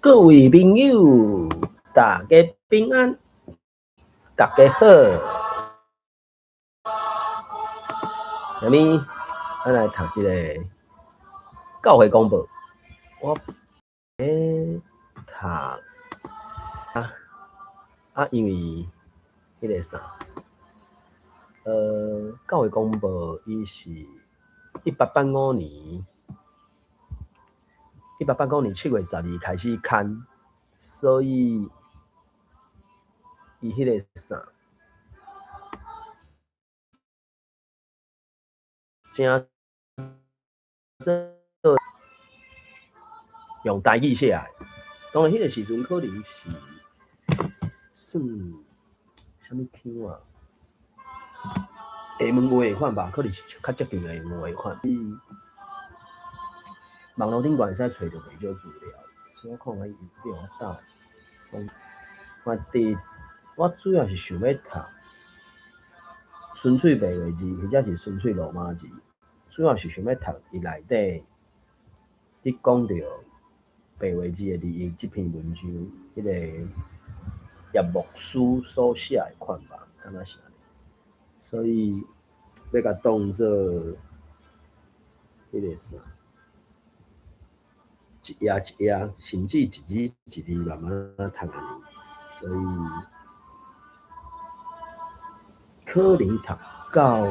各位朋友，大家平安，大家好。下面咱來讀這个教會公報。我咧讀啊，因為彼个啥，教會公報伊是1885年。1885年7月12開始刊，所以伊彼个啥，正做用台語寫的。當然，彼个時陣可能是算啥物腔啊？廈門話的款吧，可能是較接近廈門話款。網路頂懸會使揣著袂少資料，所以我看覓伊有我搭總。我佇我主要是想欲讀純粹白話字，或者是純粹羅馬字，主要是想欲讀伊內底佇講著白話字的字義這篇文章，彼个葉牧師所寫的款吧，敢若是按呢。所以欲共當做彼个啥？一頁一頁，甚至一字一字慢慢讀按呢，所以可能讀到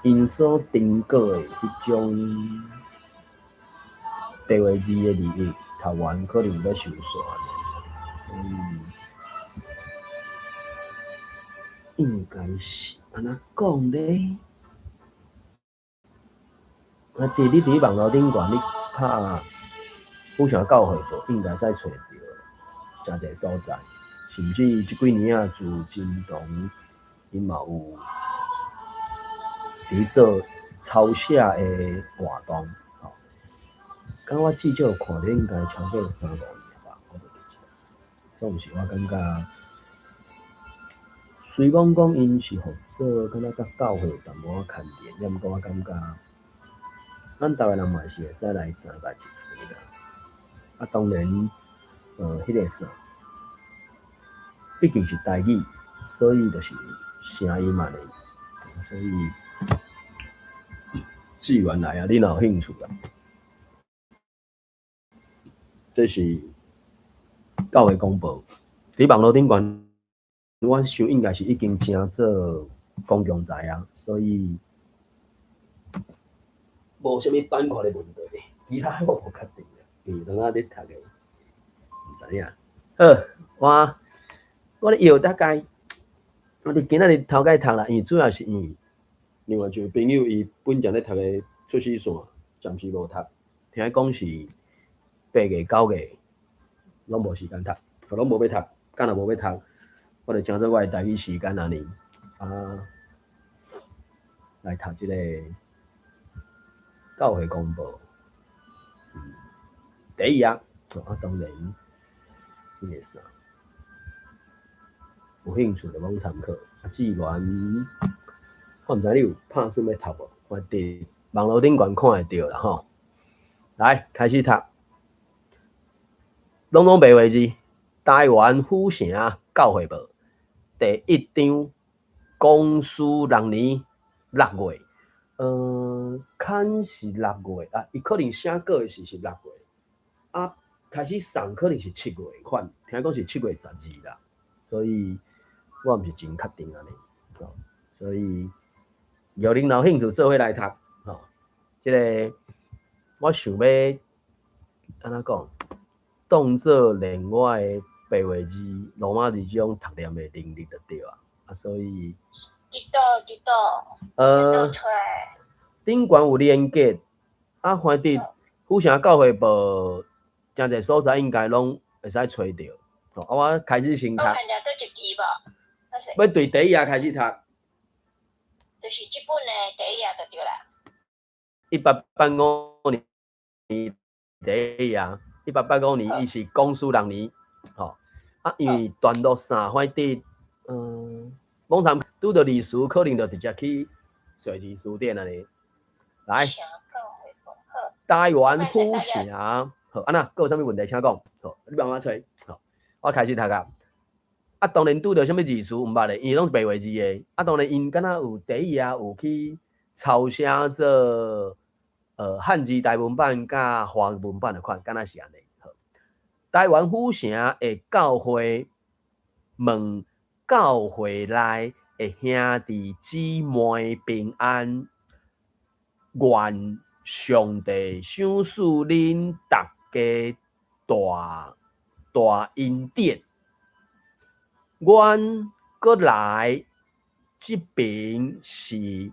𪜶所評過的彼種白話字的字義，讀完可能欲收煞，所以應該是按怎講咧？啊！佇你佇網路頂懸，你拍府城教會報，應該會使揣著誠濟所在，甚至這幾年仔自真堂，𪜶嘛有佇做抄寫的活動，吼。敢我至少看著應該超過三五年吧，我無記錯。總是我感覺，雖罔講𪜶是合作，敢若佮教會有淡薄仔牽連，抑毋過我感覺，咱台灣人嘛是會使來知影一下啦。啊，當然，彼个啥，畢竟是台語，所以就是聲音嘛咧，所以自願來啊！你若有興趣啦，這是教會公報，佇網路頂懸，我想應該是已經成做公共財啊，所以無啥物版權的問題，其他我無確定啊，因為當下咧讀的，毋知影。好，我咧搖大概，我佇今仔日頭擺讀啦，因為主要是因為另外一位朋友伊本前咧讀的出師線，暫時無讀，聽講是8月、9月攏無時間讀，攏無欲讀，敢若無欲讀，我就成做我的台語時間按呢，啊，來讀這個教會公報，第一頁，啊，當然，彼个啥，有興趣就攏參考。啊，至於我毋知你有拍算欲讀無？我佇網路頂懸看會著啦吼。來，開始讀，攏總白話字，台灣府城教會報第一章，光緒六年六月。刊是六月啊，伊可能寫稿的時是六月，啊，開始送可能是七月款，聽講是7月12啦，所以我毋是真確定按呢，吼，所以有恁若有興趣做伙來讀，吼，這个我想欲按怎講，當做練我的白話字、羅馬字這種讀念的能力就對啊，啊，所以。佇佗佇佗？頂懸有連結，啊，反正府城教會報誠濟所在應該攏會使揣著。啊，我開始先讀。欲對第一頁開始讀。就是這本的第一頁就對啦。1885年第一頁，1885年伊是光緒六年，吼，啊，因為段落三反正，網站拄著字詞，可能就直接去揣字詞典按呢。來，台灣府城好，按怎，閣有啥物問題請講。好，你慢慢揣。好，我開始讀啊。啊，當然拄著啥物字詞毋捌的，伊攏是白話字的。啊，當然𪜶敢若有第一頁有去抄寫做漢字台文版佮華文版的款，敢若是按呢。好，台灣府城的教會問教會內的兄弟姊妹平安，願上帝賞賜恁逐家大大恩典。阮閣來這爿是，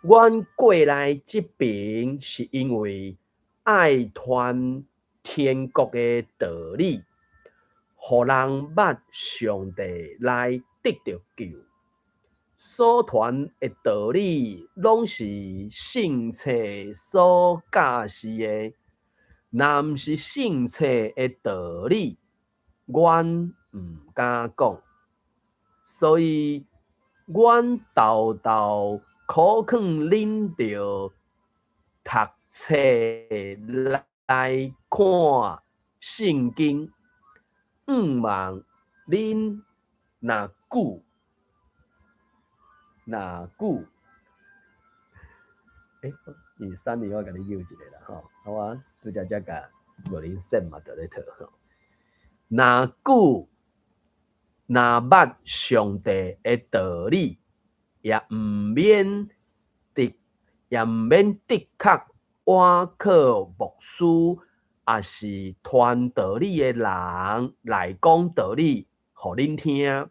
阮過來這爿是因為愛傳天國的道理，予人捌上帝來得著救。所傳的道理攏是聖冊所教示的，若毋是聖冊的道理，阮毋敢講。所以，阮沓沓苦勸恁著讀冊來看聖經，向望恁若久若久，欸，你三年我共你揪一下啦吼，好啊，拄才才共玉林線嘛佇咧套吼。若久若捌上帝的道理，也毋免的確倚靠牧師，抑是傳道理的人來講道理，予恁聽，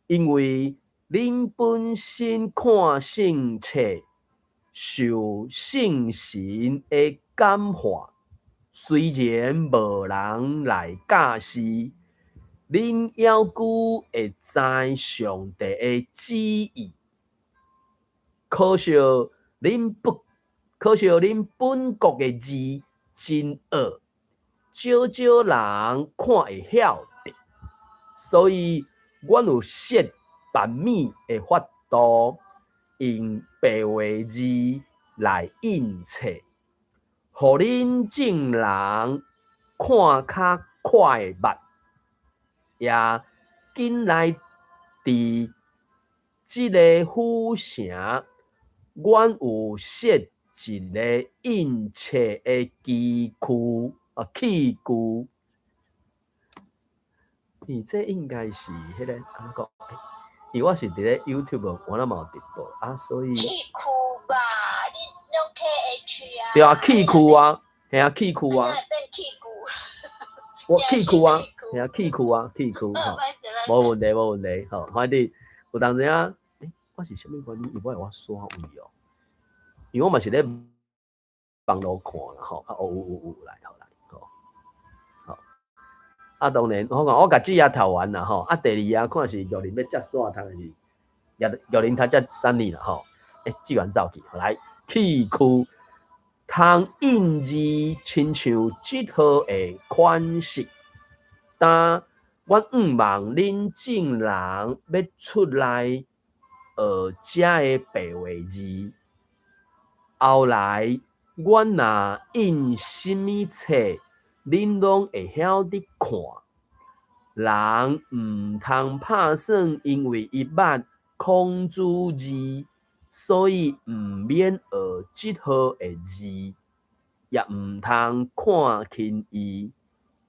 因為恁本身看聖冊，受聖神的感化，雖然無人來教示，恁猶閣會知上帝的旨意。可惜恁本國的字真惡，少少人看會曉得，所以阮有設範物的法度，用白話字來印冊，予恁眾人看較快捌，也緊來佇這个府城，阮有設一个印冊的機具啊器具。伊這應該是彼个按怎講？因為我是佇咧 YouTube，我那嘛有直播啊，所以器具吧，你用 KH 啊？對啊，器具啊，嘿啊，器具啊。變器具。我器具啊，嘿啊，器具啊，器具吼，無問題，無問題，吼，反正有當時啊，欸，我是啥物原因？伊無愛我刷位哦，因為我嘛是咧網路看啦，吼，啊，哦，有有有來，好來，好，好，啊，當然，我講我共這頁讀完啦，吼，啊，第二頁看是玉林欲接煞讀還是玉林讀接三年啦，吼，欸，志源走去，來，器具通印字，親像這號的款式，但阮向望恁眾人欲出來學遮的白話字。後來，阮若印啥物冊，恁攏會曉得看。人毋通拍算，因為伊捌孔子字，所以毋免學這號的字，也毋通看輕伊，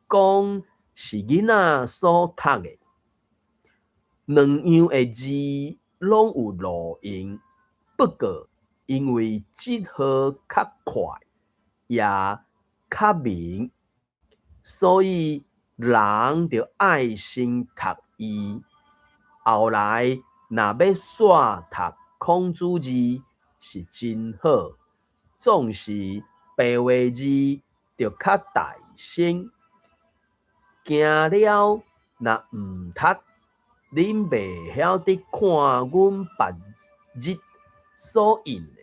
講是囡仔所讀的。兩樣的字攏有路用，不過因為這號較快，也較明，所以人著愛先讀伊。後來若欲煞讀孔子字是真好，總是白話字著較大聲。驚了若毋讀，恁袂曉得看阮別日所印的，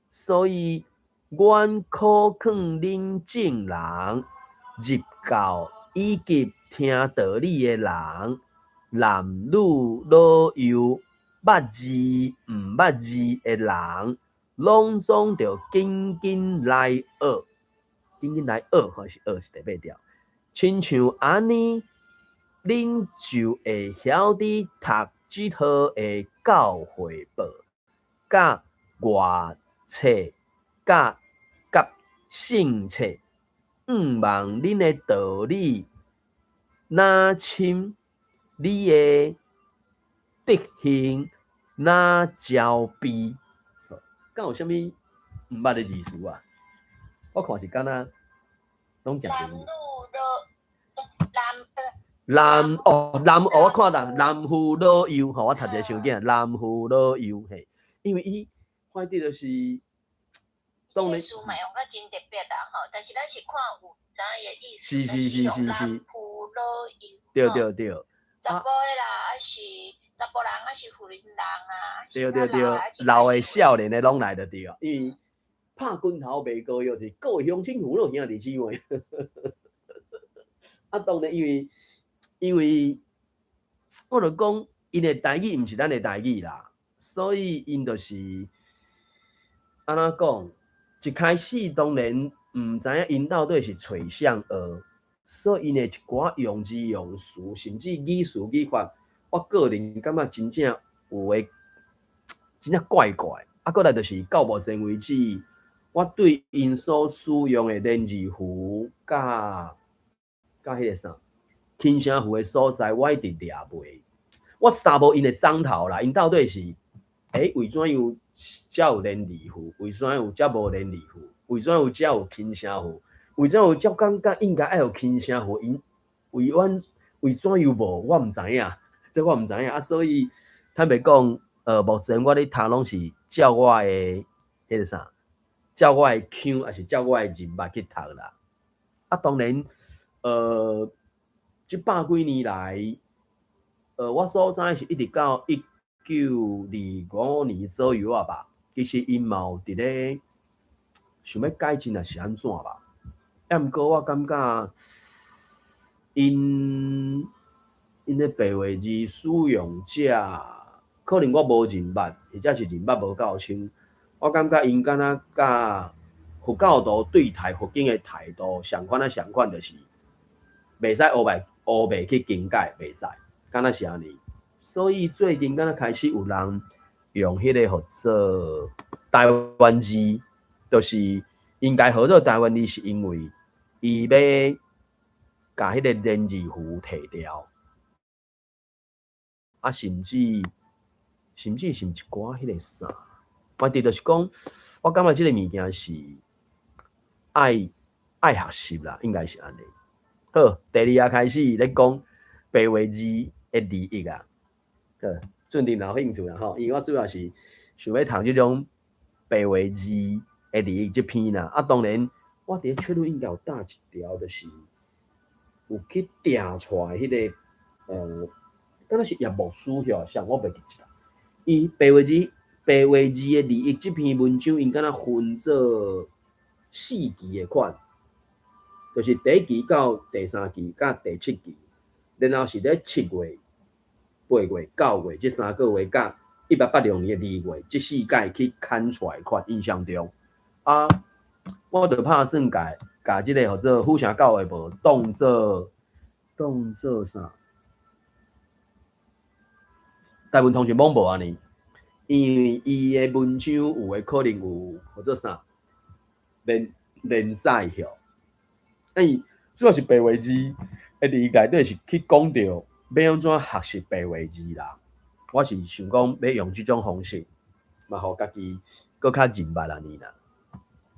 所以阮苦勸恁眾人入教以及聽道理的人，男女老幼，捌字毋捌字的人，攏總著緊緊來學。緊緊來學，吼是學是第八條。親像按呢，恁就會曉得讀這套的教會報，佮外冊，佮聖冊，向望恁的道理若深，你的德行若焦備。敢有啥物毋捌的字詞啊？我看是敢若攏誠男女老男男哦男哦，我看到男婦老幼吼，我讀一个傷緊，男婦老幼嘿，因為伊反正就是當然這詞嘛用甲真特別啦吼，但是咱是看有知影伊的意思，男婦老幼，查埔的啦，還是查埔人，還是婦人人啊，對對對，老的少年的攏來就對啊，因為拍拳頭賣膏藥是各位鄉親父老兄弟姊妹。啊，當然因為我就講，𪜶的台語毋是咱的台語啦，所以𪜶就是按怎講？一開始當然毋知影𪜶到底是揣啥學，所以𪜶的一寡用字用詞，甚至語序語法，我個人感覺真正有的真正怪怪。啊，閣來就是到目前為止，我對𪜶所使用的連字符佮彼個啥輕聲符的所在，我一直掠袂。我查無𪜶的章頭啦，𪜶到底是為怎樣才有連字符？為怎樣才無連字符？為怎樣才有輕聲符？為怎樣才感覺應該愛有輕聲符？𪜶為阮為怎樣無？我毋知影，這我毋知影啊。所以坦白講，目前我咧讀攏是照我的彼個啥，照我的腔，抑是照我的認捌去讀啦。啊，當然，這百幾年來，我所知是一直到1925年左右啊吧。其實𪜶嘛有佇咧想欲改進，抑是按怎吧？啊，毋過我感覺，𪜶的白話字使用者，可能我無認捌，或者是認捌無夠深。我感覺𪜶敢若佮佛教徒對待佛經的態度相款啊，相款就是袂使烏白烏白去更改，袂使，敢若是按呢。所以最近敢若開始有人用彼個號做台灣字，就是應該號做台灣字，是因為伊欲共彼個連字符提掉，啊，甚至是一寡彼個啥，反正就是講，我感覺這個物件是愛學習啦，應該是按呢。好，第二頁開始咧講白話字的字義啊。好，俊定若有興趣啦吼，因為我主要是想欲讀這種白話字的字義這篇啦。啊，當然，我佇咧切入應該有搭一條，就是有去調出來彼個敢若是葉牧師遐像我袂記得。伊白話字的字義這篇文章，𪜶敢若分做四期的款，就是第一期到第三期佮第七期，然後是咧7月、8月、9月這3個月，佮1886年的2月，這四屆去刊出來款，印象中。啊，我就拍算共這個號做府城教會報當做啥？台灣通訊網無按呢，因為伊的文章有的可能有號做啥連載吼，啊伊主要是白話字的字內底是去講著欲按怎學習白話字啦。我是想講欲用這種方式，嘛予家己閣較認捌按呢啦。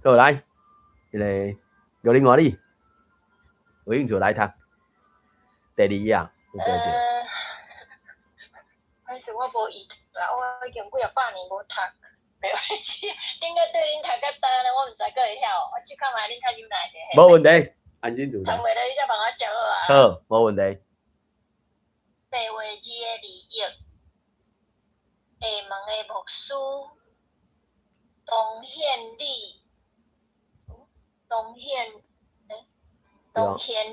好來，彼個玉玲換你，有興趣來讀第二頁有對著。反正我無意啦，我已經幾仔百年無讀白話字，頂個對恁讀較焦呢，我毋知閣會曉。我試看覓恁較忍耐者。無問題，安心自在。讀袂落，你再幫我接好啊。好，無問題。白話字的字義，廈門的牧師董憲禮，董憲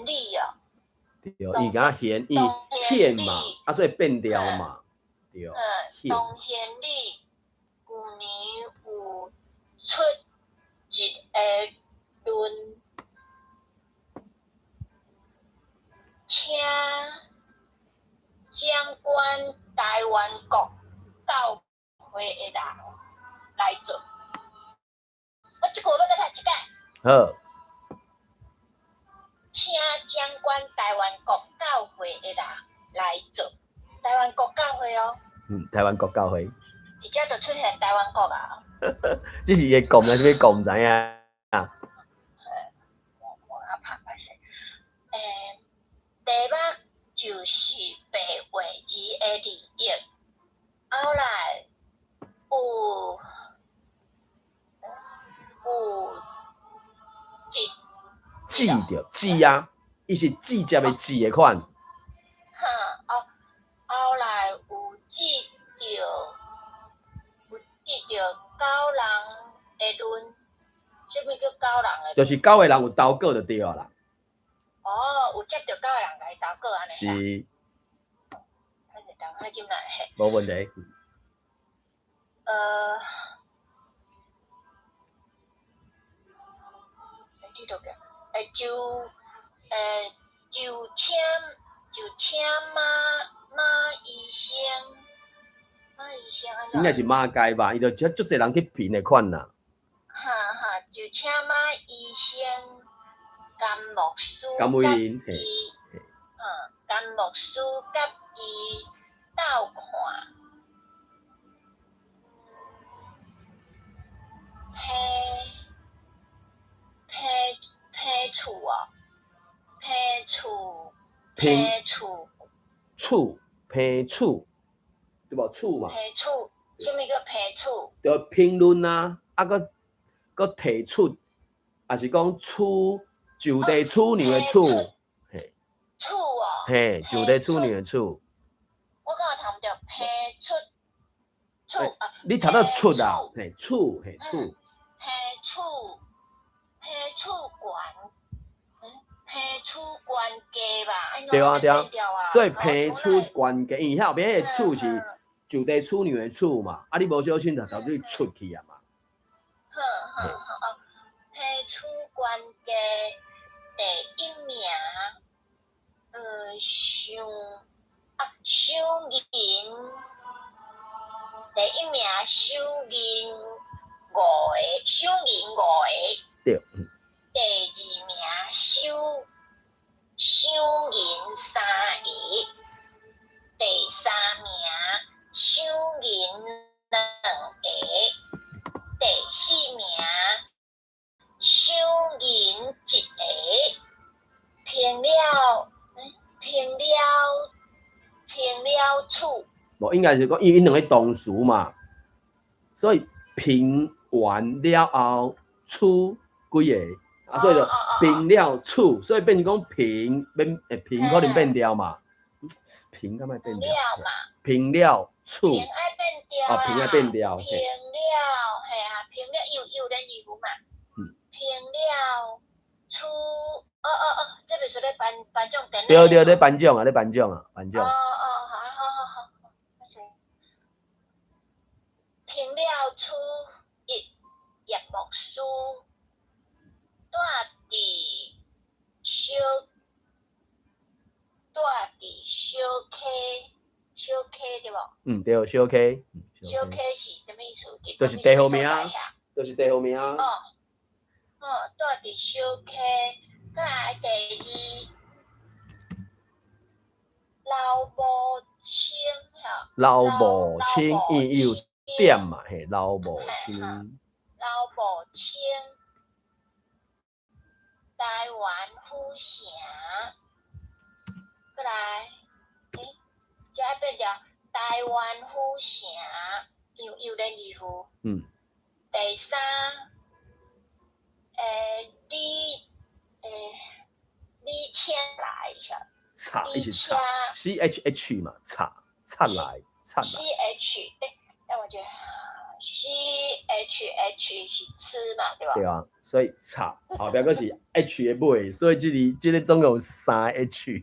禮哦。對，伊敢憲伊憲嘛，啊所以變調嘛，對。嗯，董憲禮舊年有出一个論好。請掌管台灣國教會的人來做台灣國教會哦。嗯，台灣國教會。佇遮就出現台灣國啊。這是伊的國還是欲國毋知影啊？我阿拍歹勢。題目就是白話字的利益。後來有一指著指啊，伊是直接的指的款。哈哦，後來有指著有指著九人的論，啥物叫九人的？就是九个人有投稿就對啊啦。哦，有接著九個人共伊投稿按呢是。歹勢，等下進來嘿。無問題。這度個。就請馬醫生，馬醫生按怎？應該是馬偕吧，伊就足足濟人去評的款啦。哈哈，就請馬醫生、甘牧師、甘偉仁，伊，甘牧師佮伊鬥看，批厝哦，批厝，批厝，厝，批厝，對無？厝嘛。批厝，啥物叫批厝？就評論啊，啊，閣閣提出，抑是講處就地處女的處，嘿。處哦。嘿，就地處女的處。我敢有讀毋著，批出，處啊。你讀到出啊？嘿，處，嘿，處。批處。批處懸，批處懸家吧？對啊對啊，所以批處懸家，因為後邊彼個處是就地處女的處嘛，啊你無小心就導致出去啊嘛。好好好哦，批處懸家第一名，賞啊賞銀，第一名賞銀五個，賞銀五個。對。第二名賞銀三個，第三名賞銀兩個，第四名賞銀一個，評了，評了處。無，應該是講，因為𪜶兩個同時嘛，所以評完了後，處幾個？啊，所以就評了處，所以變成講評變，評可能變掉嘛。評敢愛變掉？評了處。評愛變掉哦，評愛變掉。評了，嘿啊，評了有連義符嘛。評了處，哦哦哦，這袂說咧頒獎典禮。對對，咧頒獎啊，咧頒獎啊，頒獎。哦哦，好好好好，評了處一葉牧師。住佇小，住佇小溪，小溪對無？嗯，對，小溪。小溪是啥物意思？就是地號名，就是地號名。哦，哦，住佇小溪，閣來第二，劉無清吼。劉無清，伊有點嘛？嘿，劉無清。劉無清。台灣府城，閣來，這愛變掉台灣府城，有連字符。嗯。第三，李請來是。查，伊是查，C H H 嘛，查，查來，查來。 C H，等我者。C H H 是吃嘛，對吧？對啊，所以插後壁閣是 H 的尾，所以這個總共有三 H，C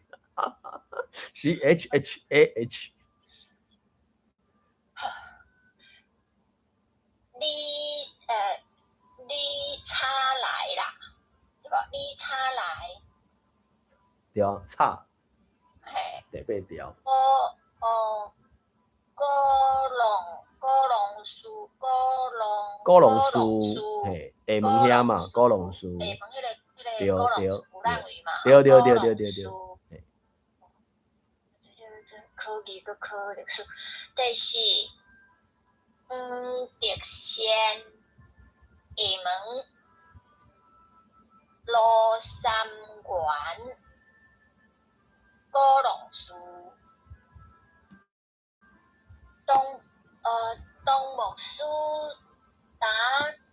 H H A H。你插來啦，對吧？你插來。對啊，插。嘿。第八條。哦，高龍。高龍樹，高龍古龍寺，嘿，厦門遐嘛，古龍寺。廈門彼個古龍寺鼓浪嶼嘛。對對對對對對。這這考語閣考歷史，第四，黃德賢，廈門，羅三元，古龍寺，董牧師，打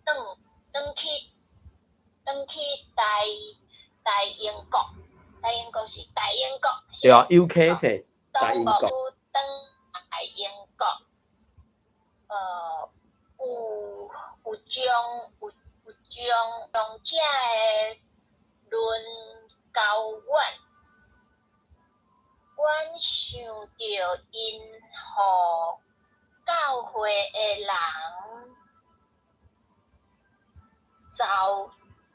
轉轉去轉去大英國，大英國是大英國。對啊，UK 嘿，大英國。董牧師轉大英國，有將有有將將這個論交阮，阮想著𪜶予教會的人招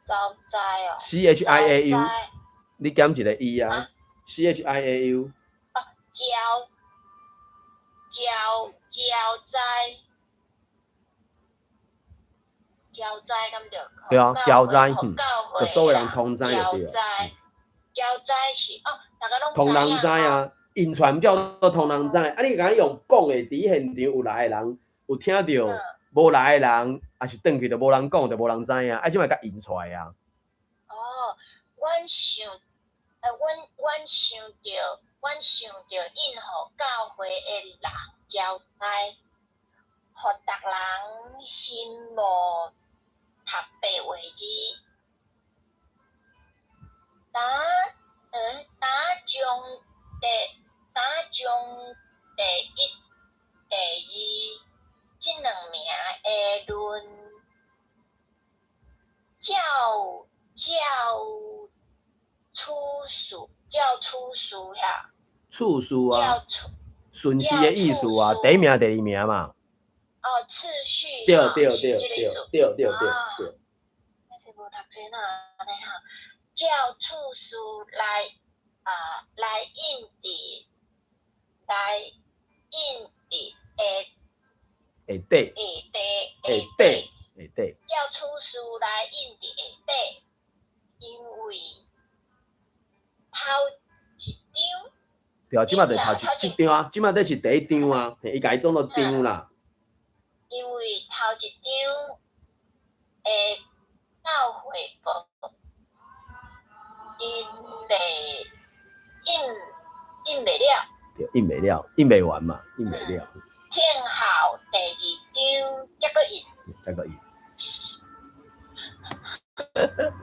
招災哦。 C H I A U，你減一個 E 啊？C H I A U。哦，招招招災，招災敢對？對啊，招災，就所有人通知就對。招災，招災是哦，逐家攏通人知啊，印出來毋叫做通人知。啊，你共伊用講的，佇現場有來的人有聽著，無來的人，抑是轉去就無人講，就無人知影。啊，這擺共印出來啊。哦，阮想，阮想著，阮想著𪜶予教會的人招災，予逐人羨慕讀白話字。打將第一、第二這兩名的論照照處事，照處事遐。次序啊，順序的意思啊，第一名、第二名嘛。哦，次序。對對對對對對對對。那是無讀冊哪按呢哈？照次序來印佇來印佇下下底下底下底下底。照次序來印佇下底，因為頭一張。對啊，這擺就頭一張啊，這擺這是第一張啊，伊共伊總做張啦。因為頭一張的教會報，印袂印袂了。對，印袂了，印袂完嘛，印袂了。聽後第二張才閣印。才閣印。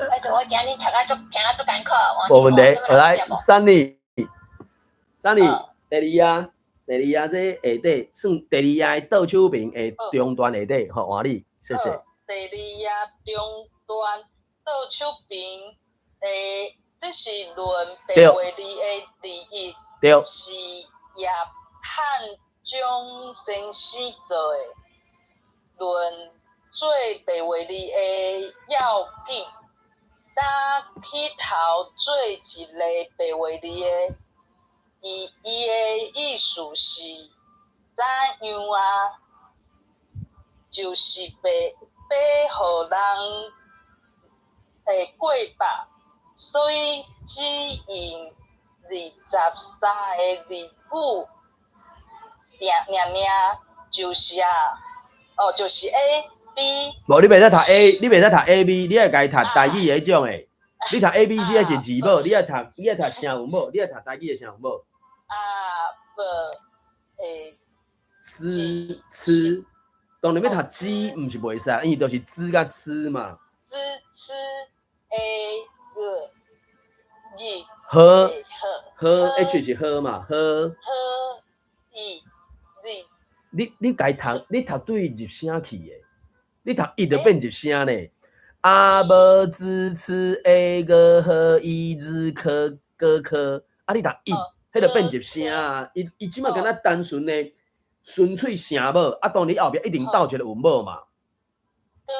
而且我今日讀啊足，聽啊足艱苦。無問題，來，三里，三里，第二啊，第二啊，這下底算第二頁的倒手邊的中段下底，好，換你，謝謝。第二頁中段倒手邊的，這是論白話字的字義，是葉漢章先生做的，論做白話字的要緊。打起頭做一个白話字的，伊的意思是怎樣啊？就是白白予人會過百，所以只用23个字句，爾爾，就是啊，哦，就是 A、B。無，你袂使讀 A，你袂使讀 A、B，你愛共伊讀台語彼種的。你讀 A、B、C 彼是字母，你愛讀聲韻母，你愛讀台語的聲韻母。啊，無，欸。知吃，當然欲讀知，毋是袂使，因為就是知佮吃嘛。知吃 A 個 E。喝喝 H 是喝嘛，喝。喝 E Z。你共伊讀，你讀對入聲去的，你讀一就變入聲呢。阿無支持 A 個和 E 日科哥科，啊你讀一，彼就變入聲啊。伊這擺敢若單純的純粹聲母，啊當然後壁一定鬥一個韻母嘛。哥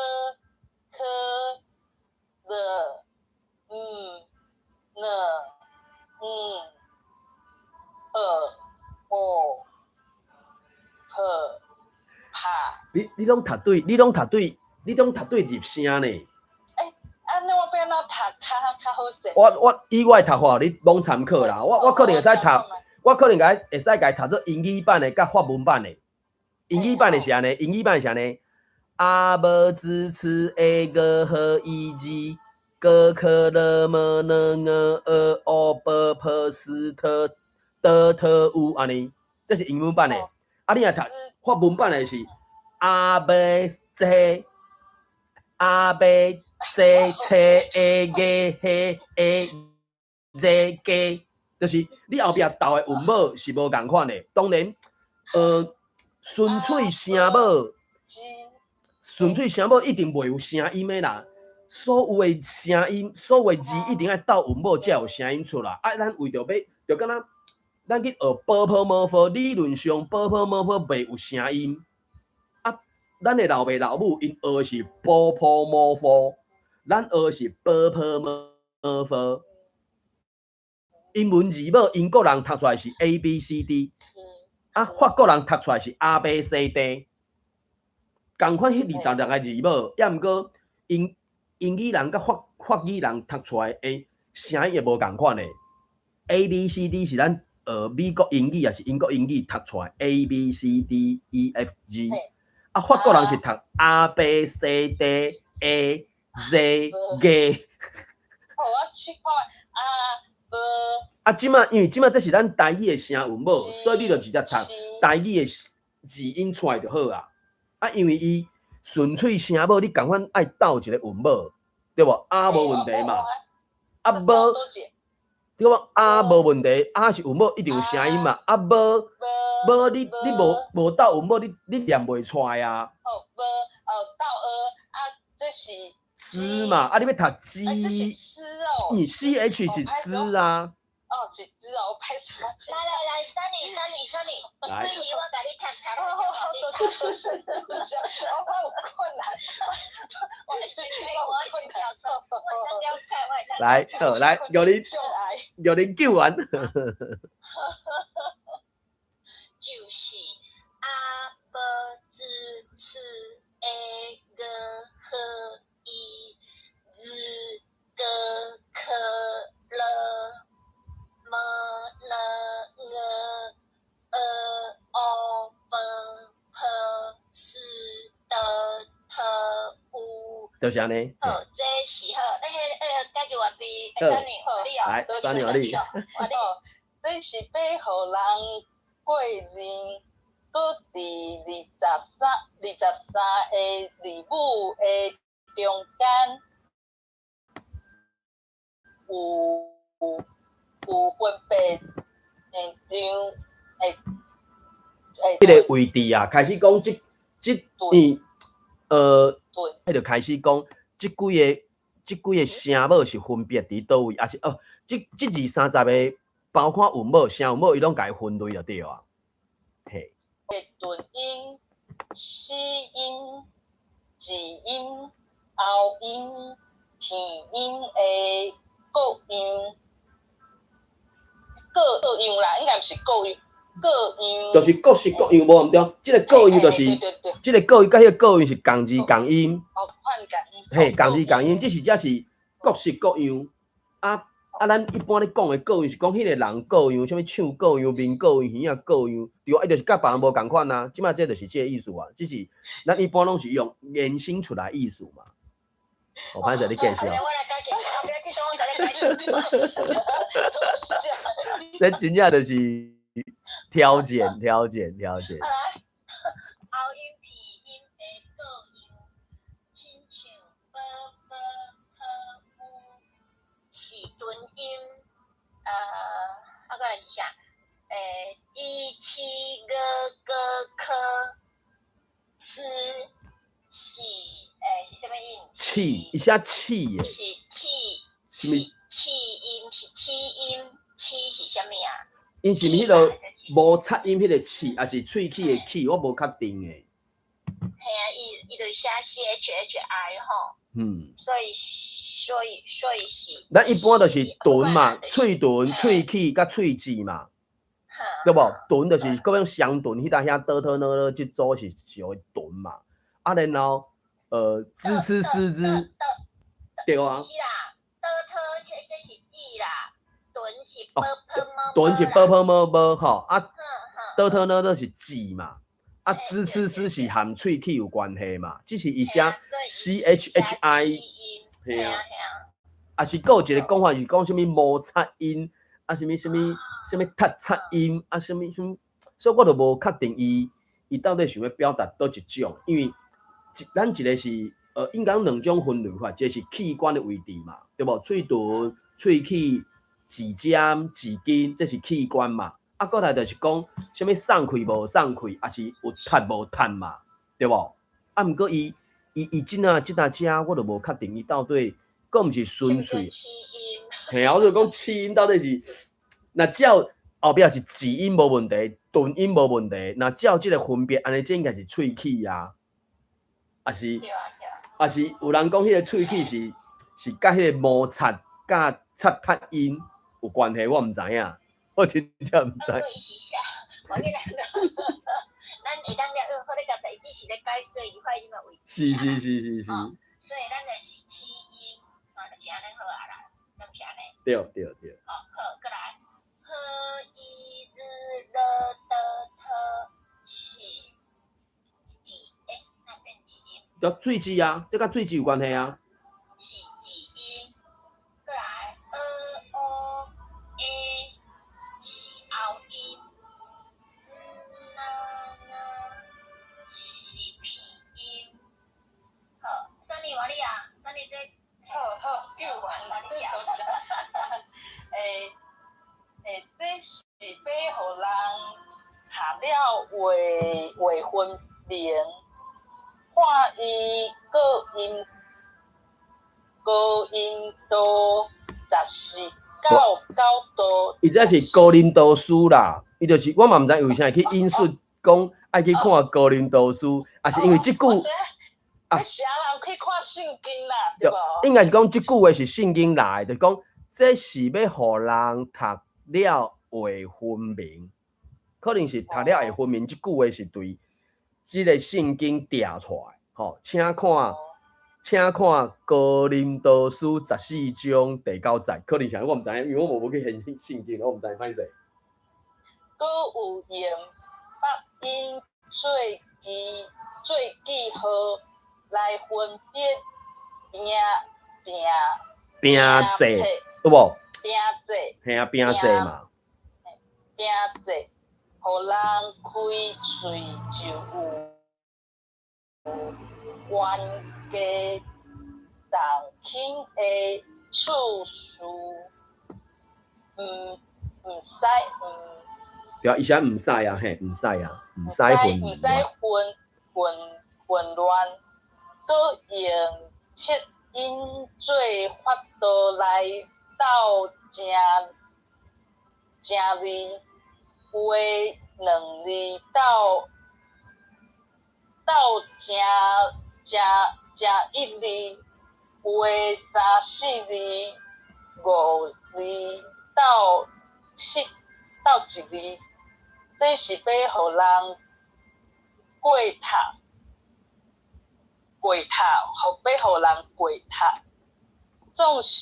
科了嗯呢嗯呃哦呵帕。你攏讀對，你攏讀對。你攏讀對入聲呢？按呢我欲按怎讀較較好勢？我以我的讀法，你罔參考啦。我可能會使讀，我可能共會使共讀做英語版的，佮法文版的。英語版的是按呢，英語版是按呢。阿無支持 A 個和 E G 哥克勒麼呢呃呃哦波波斯特德特烏按呢，這是英文版的。啊，你若讀法文版的是阿伯 C 阿伯 C 車 A G H A Z G，就是你後壁鬥的韻母是無仝款的。當然，純粹聲母，純粹聲母一定袂有聲音的啦。所有的聲音，所有的字一定愛鬥韻母才有聲音出來。啊，咱為著欲，就敢若咱去學波波摩佛，理論上波波摩佛袂有聲音。啊，咱的老爸老母𪜶學的是波波摩佛，咱學的是波波摩佛。英文字母，英國人讀出來是 A B C D，啊，法國人讀出來是 A B C D。仝款彼26個字母，抑毋過英語人佮法語人讀出來的聲音會無仝款的。A B C D 是咱學美國英語抑是英國英語讀出來 A B C D E F G，啊，法國人是讀 A B C D A Z G。好，我試看啊，無。啊，這馬因為這馬這是咱台語的聲韻母，所以你就直接讀台語的字音出來就好啊。啊，因為伊純粹聲母，你仝款愛鬥一個韻母，對無？啊無問題嘛。啊無，對無？啊無問題，啊是韻母，一定有聲音嘛。啊無無，你無鬥韻母，你念袂出來啊。哦，無哦鬥學啊，這是。知嘛？啊，你欲讀知？這是知哦。你 C H 是知啊。哦，是知哦，我歹勢。來來來，Sunny Sunny Sunny，來，這題我共你讀讀。好好好，多謝多謝多謝，我有困難，我有困難，我了解，我來，好來，玉玲，玉玲救援。就是阿無支持 A 個和 E Z 個可樂。M N G O B P S T T U，就是按呢。好，這是好，那個解決完畢，Sunny，你哦，來，Sunny 你。好，這是欲予人過認，閣佇23個字母的中間有分別的張會彼个位置啊，開始講這這嗯，彼就開始講這幾个這幾个聲母是分別佇佗位，抑是哦，這二三十个包括韻母、聲韻母，伊攏共伊分類就對啊。嘿。頓音、死音、子音、喉音、鼻音的各樣。各樣啦，應該毋是各樣，各樣。就是各式各樣，無毋對。這个各樣就是，這个各樣佮彼个各樣是仝字仝音。哦，款仝。嘿，仝字仝音，只是這是各式各樣。啊啊，咱一般咧講的各樣是講彼个人各樣，啥物唱各樣、面各樣、耳仔各樣，對啊，伊就是佮別人無仝款啊。這馬這就是這个意思啊，只是咱一般攏是用延伸出來意思嘛。我歹勢你繼續。這真正就是挑戰，挑戰，挑戰。喉音、鼻音的各樣，親像b b h u 是唇音，我閣來一下，G 七 G G K 是是啥物音？氣，伊寫氣的。是氣，氣氣音是氣音，氣是啥物啊？𪜶是毋彼个無擦音彼个氣，抑是喙齒的齒？我無確定的。嘿啊，伊就寫 C H H I 吼。所以是。咱一般就是唇嘛，喙唇、喙齒佮喙舌嘛，對無？唇就是各種雙唇，彼搭遐倒倒咾咾，這組是屬於唇嘛。啊，然後支吃師之，對啊。是啦，的特這是字啦，頓是 b p m，頓是 b p m b 吼，啊，的特呢都是字嘛，啊，支吃師是含喙齒有關係嘛，只是伊寫 c h h i，嘿啊，啊是閣有一個講法是講啥物摩擦音，啊啥物啥物啥物踢擦音，啊啥物啥物，所以我就無確定伊到底想欲表達佗一種，因為咱一個是應該兩種分類法，一個是器官的位置嘛，對無？喙唇、喙齒、舌尖、舌根，這是器官嘛。啊，閣來就是講啥物送氣無送氣，抑是有踢無踢嘛，對無？啊，毋過伊這啊這搭遮，我就無確定伊到底閣毋是純粹。嘿啊，我就講齒音到底是，若照後壁是子音無問題，頓音無問題，若照這個分別，按呢這應該是喙齒啊，抑是抑是有人講彼個喙齒是佮彼個摩擦佮擦踢音有關係，我毋知影，我真正毋知。咱會當了用好咧，剛才伊只是咧解說伊發音的位置。是是是是是。所以咱就是齒音，哦，就是按呢好啊啦，敢毋是按呢？對對對。哦，好，閣來，h i z l d t 是字，欸，那變字音？對，喙齒啊，這佮喙齒有關係啊。是字音，閣來，e o a 是喉音，n n 是鼻音。好，啥物話你啊？啥物這？好好，救援，這多謝。欸欸，這是欲予人讀了會會分明，看伊哥林多14到9度。伊這是哥林多書啦，伊就是我嘛毋知為啥會去引述講愛去看哥林多書，抑是因為這句。啊，啥人去看聖經啦，對無？應該是講這句話是聖經來的，就講這是欲予人讀了會分明，可能是讀了會分明。這句話是對這個聖經定出來，吼，請看哥林多書14章第9節，可能啥我毋知影，因為我無去研聖經，我毋知歹勢。閣有用北音做記號來分別平平平仄，對無？平仄，嘿啊，平仄嘛。平仄，予人開喙就有冤家同親的次序，毋使毋。對啊，伊寫毋使啊，嘿，毋使啊，毋使混毋使混亂，閣用切音做法度來鬥正正字，有的兩字鬥正正正一字，有的三四字、五字鬥七鬥一字，這是欲予人過讀。過讀，欲予人過讀，總是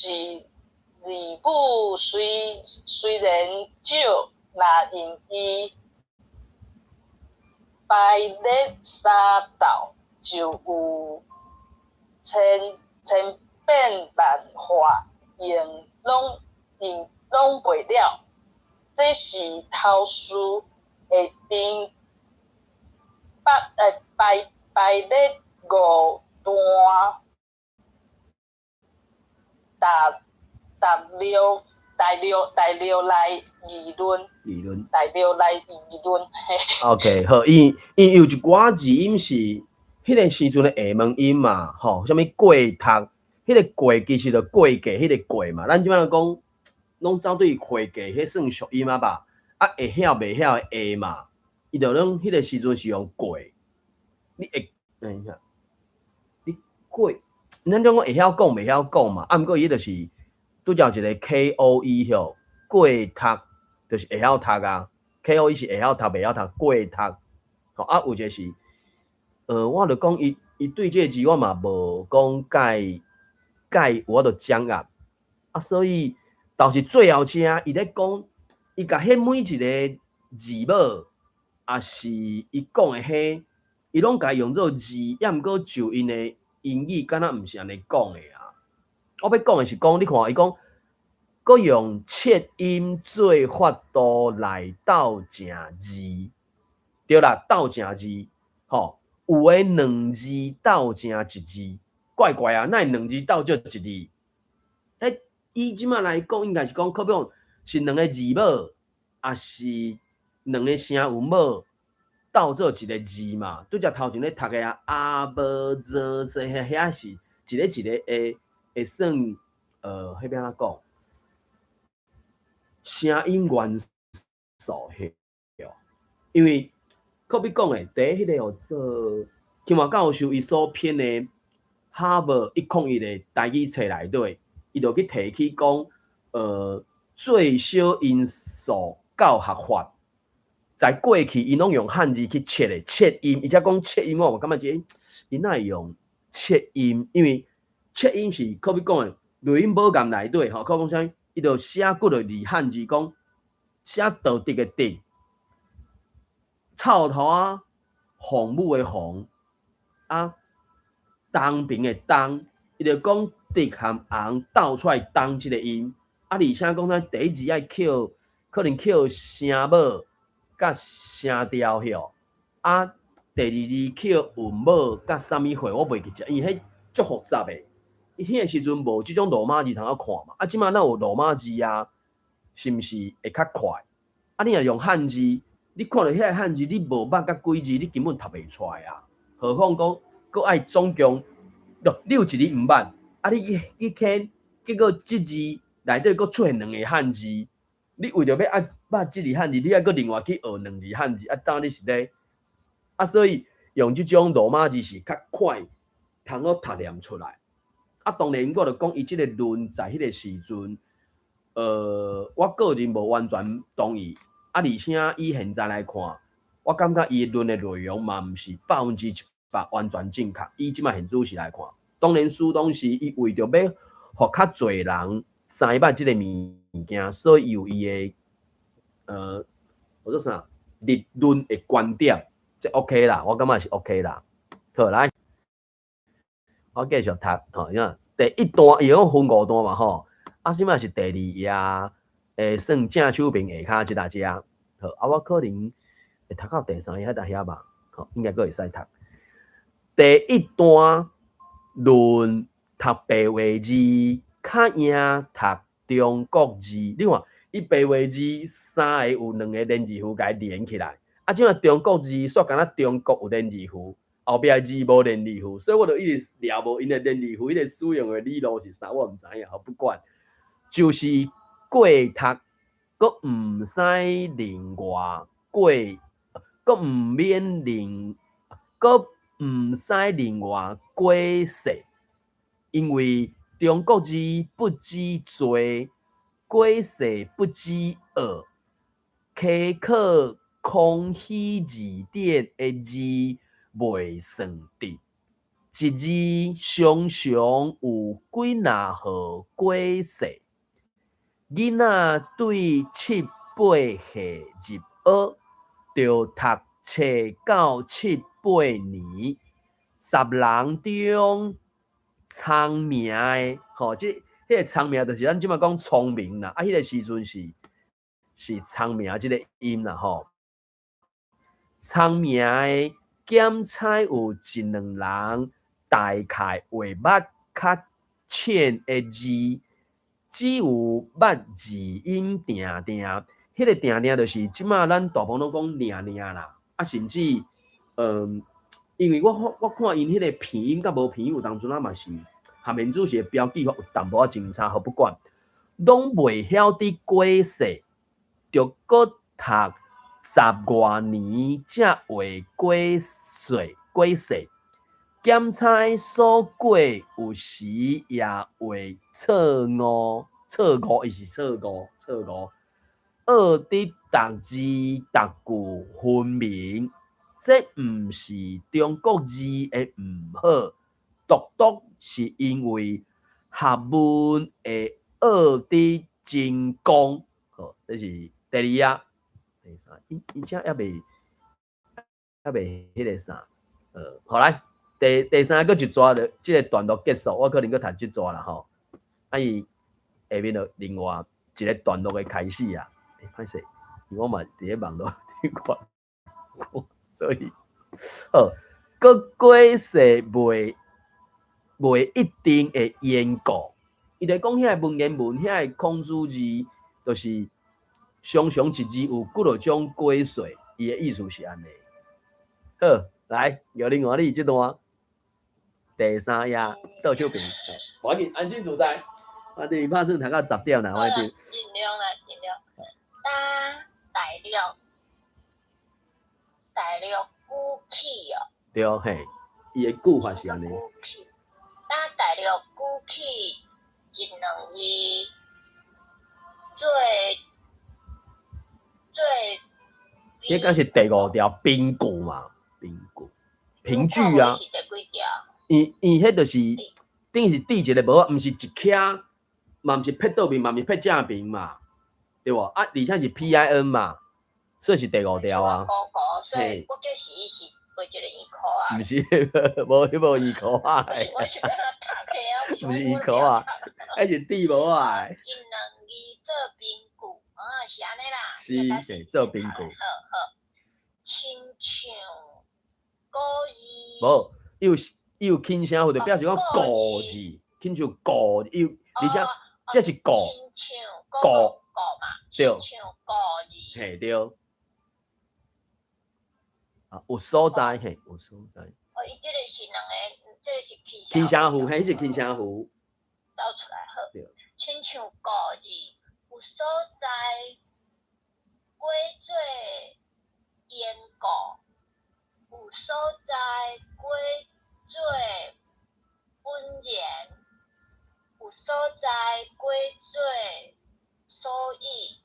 字母雖然少，若用伊排列三鬥，就有千變萬化，用攏袂了。這是頭序會陣排列五段，大略來議論，議論，大略來議論。 OK，好，伊有一寡字音是彼個時陣的廈門音嘛，吼，啥物過讀，彼個過其實就過界，彼個過嘛，咱這擺講，攏走對會計，彼算俗音啊吧？啊，會曉袂曉的會嘛，伊就攏彼個時陣是用過，你會等一下，你過，咱種講會曉講袂曉講嘛，啊，毋過伊就是拄才有一個 K O E 吼，過讀就是會曉讀啊，K O E 是會曉讀袂曉讀過讀，吼啊有一個是，我就講伊，伊對這個字我嘛無講介介有法度掌握，啊，所以倒是最後遮伊咧講，伊共彼每一個字母，抑是伊講的彼，伊攏共用做字，抑毋過就𪜶的英語敢若毋是按呢講的啊。我欲講的是講，你看伊講，閣用切音做法度來鬥正字，對啦，鬥正字，吼，有的兩字鬥成一字，怪怪啊，哪會兩字鬥做一字？彼以這馬來講，應該是講，可比講是兩个字母，抑是兩个聲韻母鬥做一个字嘛？拄才頭前咧讀的啊，阿無做說遐遐是一个一个會會算，彼欲按怎講？聲音元素彼，因為可比講的，佇彼个號做金華教授伊所編的哈佛101的台語冊內底，伊就去提起講，最小音素教學法，在過去𪜶攏用漢字去切的切音，伊才講切音，我嘛感覺這𪜶哪會用切音？因為切音是可比講的，錄音寶鑑內底吼，可講啥物？伊就寫幾个字漢字講，寫道德的德，臭頭仔父母的父，啊，東平的東，伊就講德含紅鬥出來東這个音，啊，而且講啥第一字愛扣，可能扣聲母佮聲調吼，啊，第二字扣韻母佮啥物貨，我袂記得，因為彼足複雜的。伊彼个時陣無這種羅馬字通好看嘛，啊，這馬咱有羅馬字啊，是毋是會較快？啊，你若用漢字，你看著遐个漢字，你無捌佮幾字，你根本讀袂出來啊。何況講，閣愛總共，你有一字毋捌，啊，你去去牵，結果這字內底閣出現兩個漢字，你為著欲愛捌這字漢字，你愛閣另外去學兩字漢字，啊，當你是咧，啊，所以用這種羅馬字是較快，通好讀念出來。啊，當然我就講伊這个論在彼个時陣，我個人無完全同意。啊，而且以現在來看，我感覺伊論的內容嘛毋是100%完全正確。以這馬現主時來看，當然書當時伊為著欲予較濟人知捌這个物件，所以有伊的我說啥立論的觀點，這 OK 啦，我感覺是 OK 啦。好，來。我繼續讀，吼，你看第一段伊講分五段嘛，吼，啊，這馬是第二頁，算正手邊下跤這搭遮，好，啊，我可能會讀到第三頁彼搭遐吧，吼，應該閣會使讀。第一段論讀白話字較贏讀中國字，你看伊白話字三个有兩个連字符共伊連起來，啊，這馬中國字煞敢若中國有連字符。後壁字無連字符，所以我就一直掠無𪜶的連字符，彼個使用的理路是啥，我毋知影，不管，就是過讀，閣毋使另外過，閣毋免另，閣毋使另外解釋，因為中國字不止濟，解釋不止學，溪考康熙字典的字。袂算得，一字常常有幾若號解釋。囡仔對七八歲入學，著讀冊到七八年，十人中聰明的，吼，這彼个聰明就是咱這馬講聰明啦，啊，彼个時陣是是聰明這個音啦，吼，聰明的。檢採有一兩人大概會捌較淺的字，只有捌字音定定，彼个定定就是這馬咱大部分攏講爾爾啦，啊，甚至，因為我看𪜶彼个鼻音佮無鼻音有當陣仔嘛是，含面主時的標記法有淡薄仔真差，好不管，攏袂曉得解釋，著閣讀十外年才會解釋解釋，檢採所過有時也會錯誤，錯誤伊是錯誤，錯誤。學得逐字逐句分明，這毋是中國字的毋好，獨獨是因為學問會學得精工。好，這是第二頁。第三，伊伊這猶未彼個啥？好來，第三個一逝就這個段落結束，我可能閣讀這逝啦吼。啊，伊下面就另外一個段落的開始啊。欸，歹勢，我嘛佇咧網路頂看，所以好，閣過世未一定會緣故。伊就講遐個文言文，遐個孔子字，就是常常一字有幾落種解說，伊的意思是按呢。好，來，玉玲換你這段第三頁倒手邊，無要緊，安心自在。我哋拍算讀到10點啦，我盡量啦，盡量。大陸，大陸語氣哦。對，嘿，伊的句法是按呢。當大陸語氣一兩字做做。彼個是第五條憑據嘛？憑據，憑據啊。伊伊彼就是等於是佇一個無，毋是一徛，嘛毋是撇倒面，嘛毋是撇正面嘛，對無？啊，而且是 PIN 嘛，所以是第五條啊。所以我就是伊是畫一個圓箍啊。毋是，無彼無圓箍啊。我是欲按怎讀起啊？毋是圓箍啊，彼是佇帽啊。一兩字做憑據，啊，是按呢啦。是，是做憑據。好好，親像古字。無，伊有伊有輕聲符，就表示講古字，親像古，伊有，而且這是古，古古嘛，對，親像古字。嘿對。啊，有所在嘿，有所在。哦，伊這個是兩个，這個是輕聲符，彼是輕聲符。走出來好。親像古字，有所在，過做緣故，有所在過做穩然，有所在過做所以，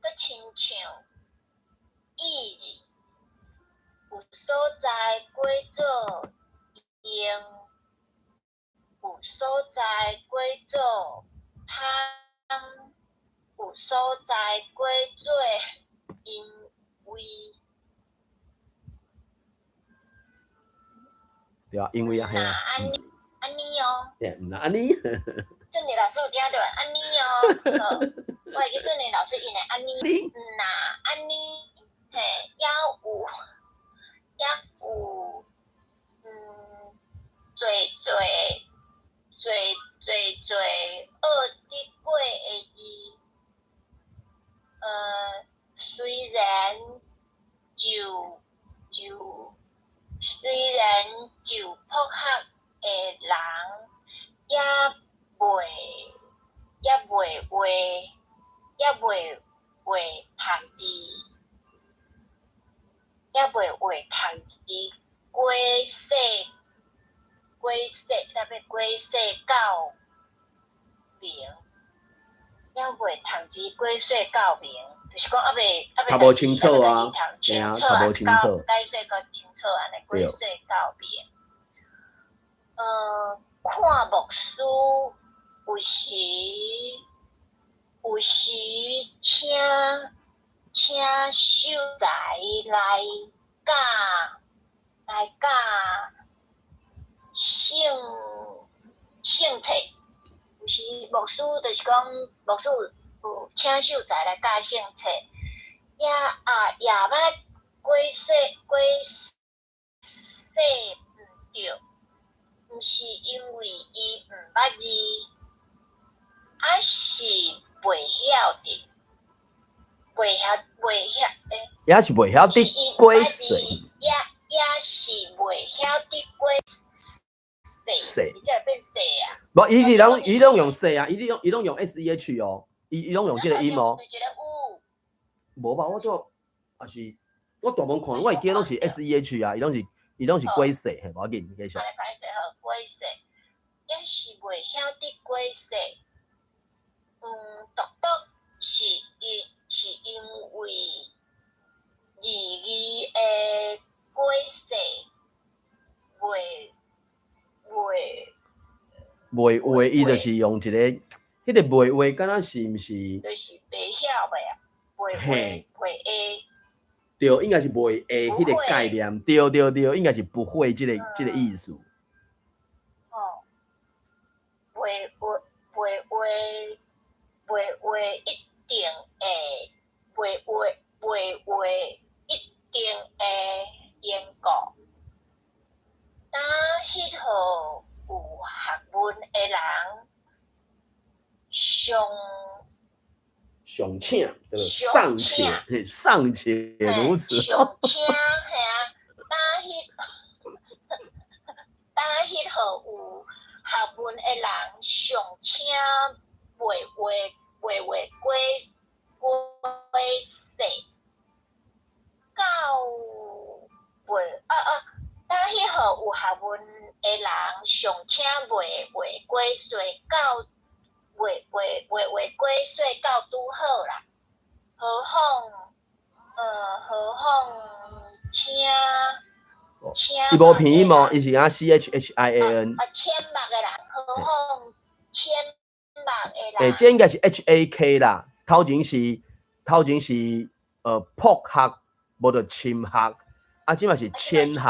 閣親像意字，有所在過做用，有所在過做通，有所在過做因為。對啊，因為啊，嘿啊。按呢按呢哦。對，毋若按呢。俊傑老師有聽著按呢哦，好，我會記俊傑老師𪜶會按呢，若按呢，嘿，猶有猶有，濟濟濟濟濟學得過的字，雖然就就雖然就朴學的人也袂也袂會也袂會讀字，也袂會讀字，過世過世，特別過世到明，也袂讀字過世到明，就是講猶未猶未較無清楚啊，清楚較無清楚，解說較清楚按呢，過世到明。看牧師有時有時請請秀才來教來教聖聖冊，有時牧師就是講牧師有請秀才來教聖冊，也啊也捌過說過說毋對，毋是因為伊毋捌字，抑是袂曉得，袂曉袂曉欸，也是袂曉得過說，也也是袂曉得過說，你才會變說啊？無，伊伊攏伊攏用說啊，伊攏伊攏用 SEH 哦，伊伊攏用這個音哦。無吧？我拄也是，我大部分看，我會記攏是 SEH 啊，伊攏是伊攏是過說，嘿，無要緊，繼續。歹勢好，過說，也是袂曉得過說。獨獨是因是因為認字的解釋袂袂袂話，伊就是用一个，彼個袂話，敢若是毋是？就是袂曉的啊，袂話袂會。對，應該是袂會彼個概念，對對對，應該是不會這個意思。哦，袂話袂話袂話一定會，袂話袂話一定會緣故。當彼號有學問的人上尚且，對不？尚且，尚且如此。尚且嘿啊，當彼號有學問的人尚且袂話袂話過過世，到袂啊啊！當彼號有學問的人尚且袂話過世，到袂袂袂話過世到拄好啦。何況請請伊無拼音哦，伊是按 CHHIAN。啊，淺目的人，何況淺目的人。欸，這應該是 HAK 啦，頭前是朴學，無就深學，啊，這嘛是淺學，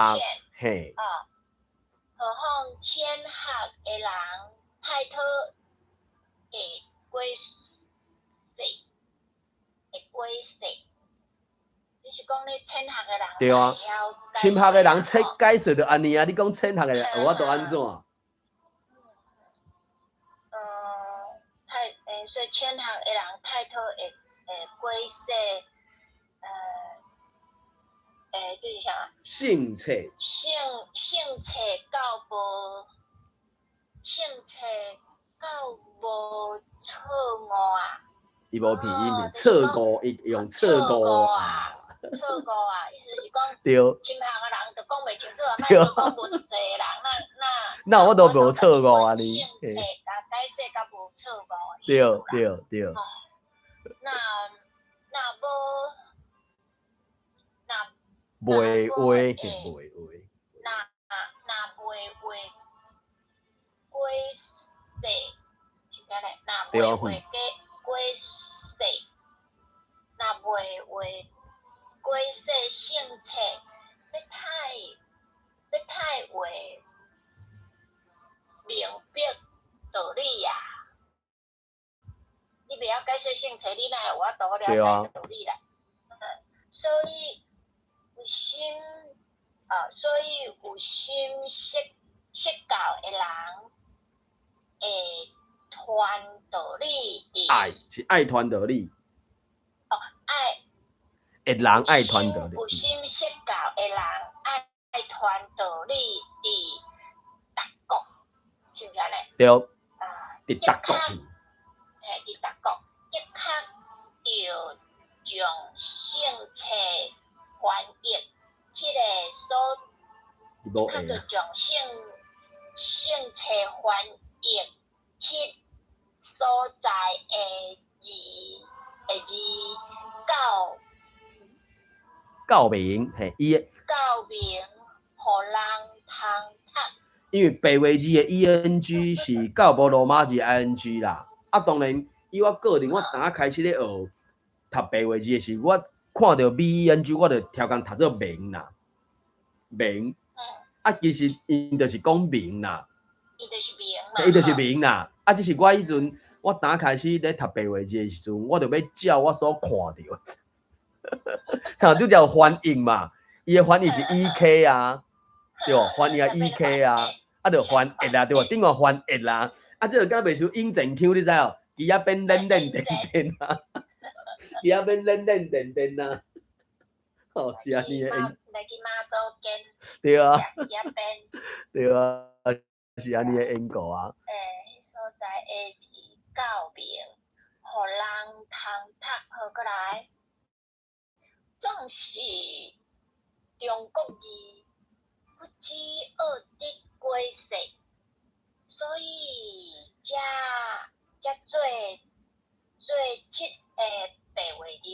嘿。哦，何況淺學的人太討會過世，會過世。你是講咧淺學的人？對啊，深學的人切解說就按呢啊，你講淺學的人，有法度按怎？太所以淺學的人太討會過世，這是啥？性冊。性冊到無，性冊到無錯誤啊！伊無拼音，錯誤，伊用錯誤啊。錯誤啊！意思是講，深學的人就講袂清楚啊，莫講無讀冊的人，那那那我都無錯誤啊！你性冊甲解釋甲無錯誤。對對對。那那無那袂話，袂話。那袂話過世，是安呢？若袂話過過世，若袂話過世性冊，欲太話明白道理啊！你袂曉解說聖冊，你哪會有法度了解道理啦？所以有心啊，所以有心說教的人會傳道理佇愛是愛傳道理。哦，愛會人愛傳道理。有心說教的人愛傳道理佇逐國，是毋是按呢？對。啊，佇逐國。嘿，佇逐國的確著將聖冊翻譯彼个所，的確著將聖冊翻譯彼所在的字教教明，嘿，伊的教明，予人通讀。因為白話字的 ENG 是較無羅馬字 ING 啦。啊，當然，以我個人，我當開始咧學讀白話字的時，我看著 BENG，我就超工讀做明啦，明。啊，其實𪜶就是講明啦。伊就是明嘛。伊就是明啦。啊，只是我彼陣，我當開始咧讀白話字的時陣，我就欲照我所看著。像拄才有翻譯嘛，伊的翻譯是 EK 啊，對無？翻譯啊 EK 啊，啊就翻譯啊，對無？頂個翻譯啊，啊這個敢袂輸引戰腔，你知無？枝仔變練練電電啊，枝仔變練練電電啊，哦，是按呢的。來去媽祖間。對啊。枝仔變。對啊，是按呢的緣故啊。欸，所在的字教明，予人通讀好閣來。總是中國字不只學得解釋，所以才做這個白話字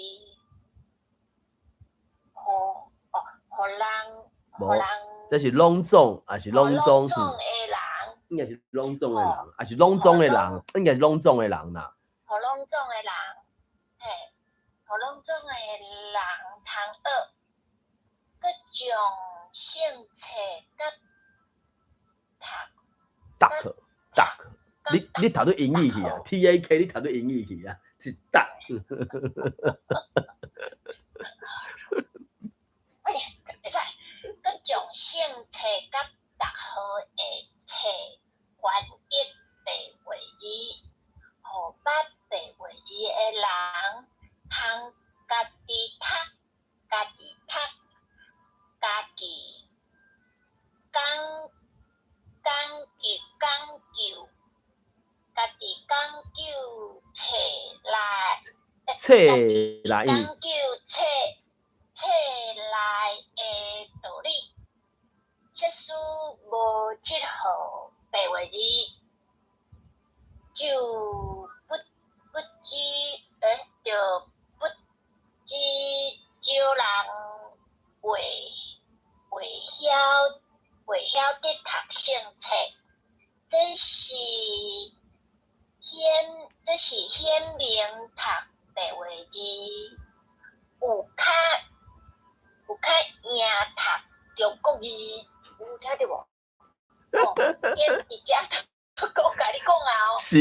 翻予哦，予人，無予人，這是攏總，抑是攏總？攏總的人，應該是攏總的人，抑是攏總的人，應該是攏總的人啦。予攏總的人，嘿，予攏總的人通學，閣將聖冊佮讀，讀讀，你讀做英語去啊？TAK 你讀做英語去啊？是讀。哎，會使，閣將聖冊佮讀好的冊翻譯白話字，予捌白話字的人通家己讀，家己讀，家己講講究講究，家己講究冊內，冊內講究冊冊內的道理。設使無這號白話字，就不不知欸，就不知少人會會曉得讀聖冊，這是顯明讀白話字有較贏讀中國字，有聽著無？哦，顯佇遮閣共你講啊哦。是，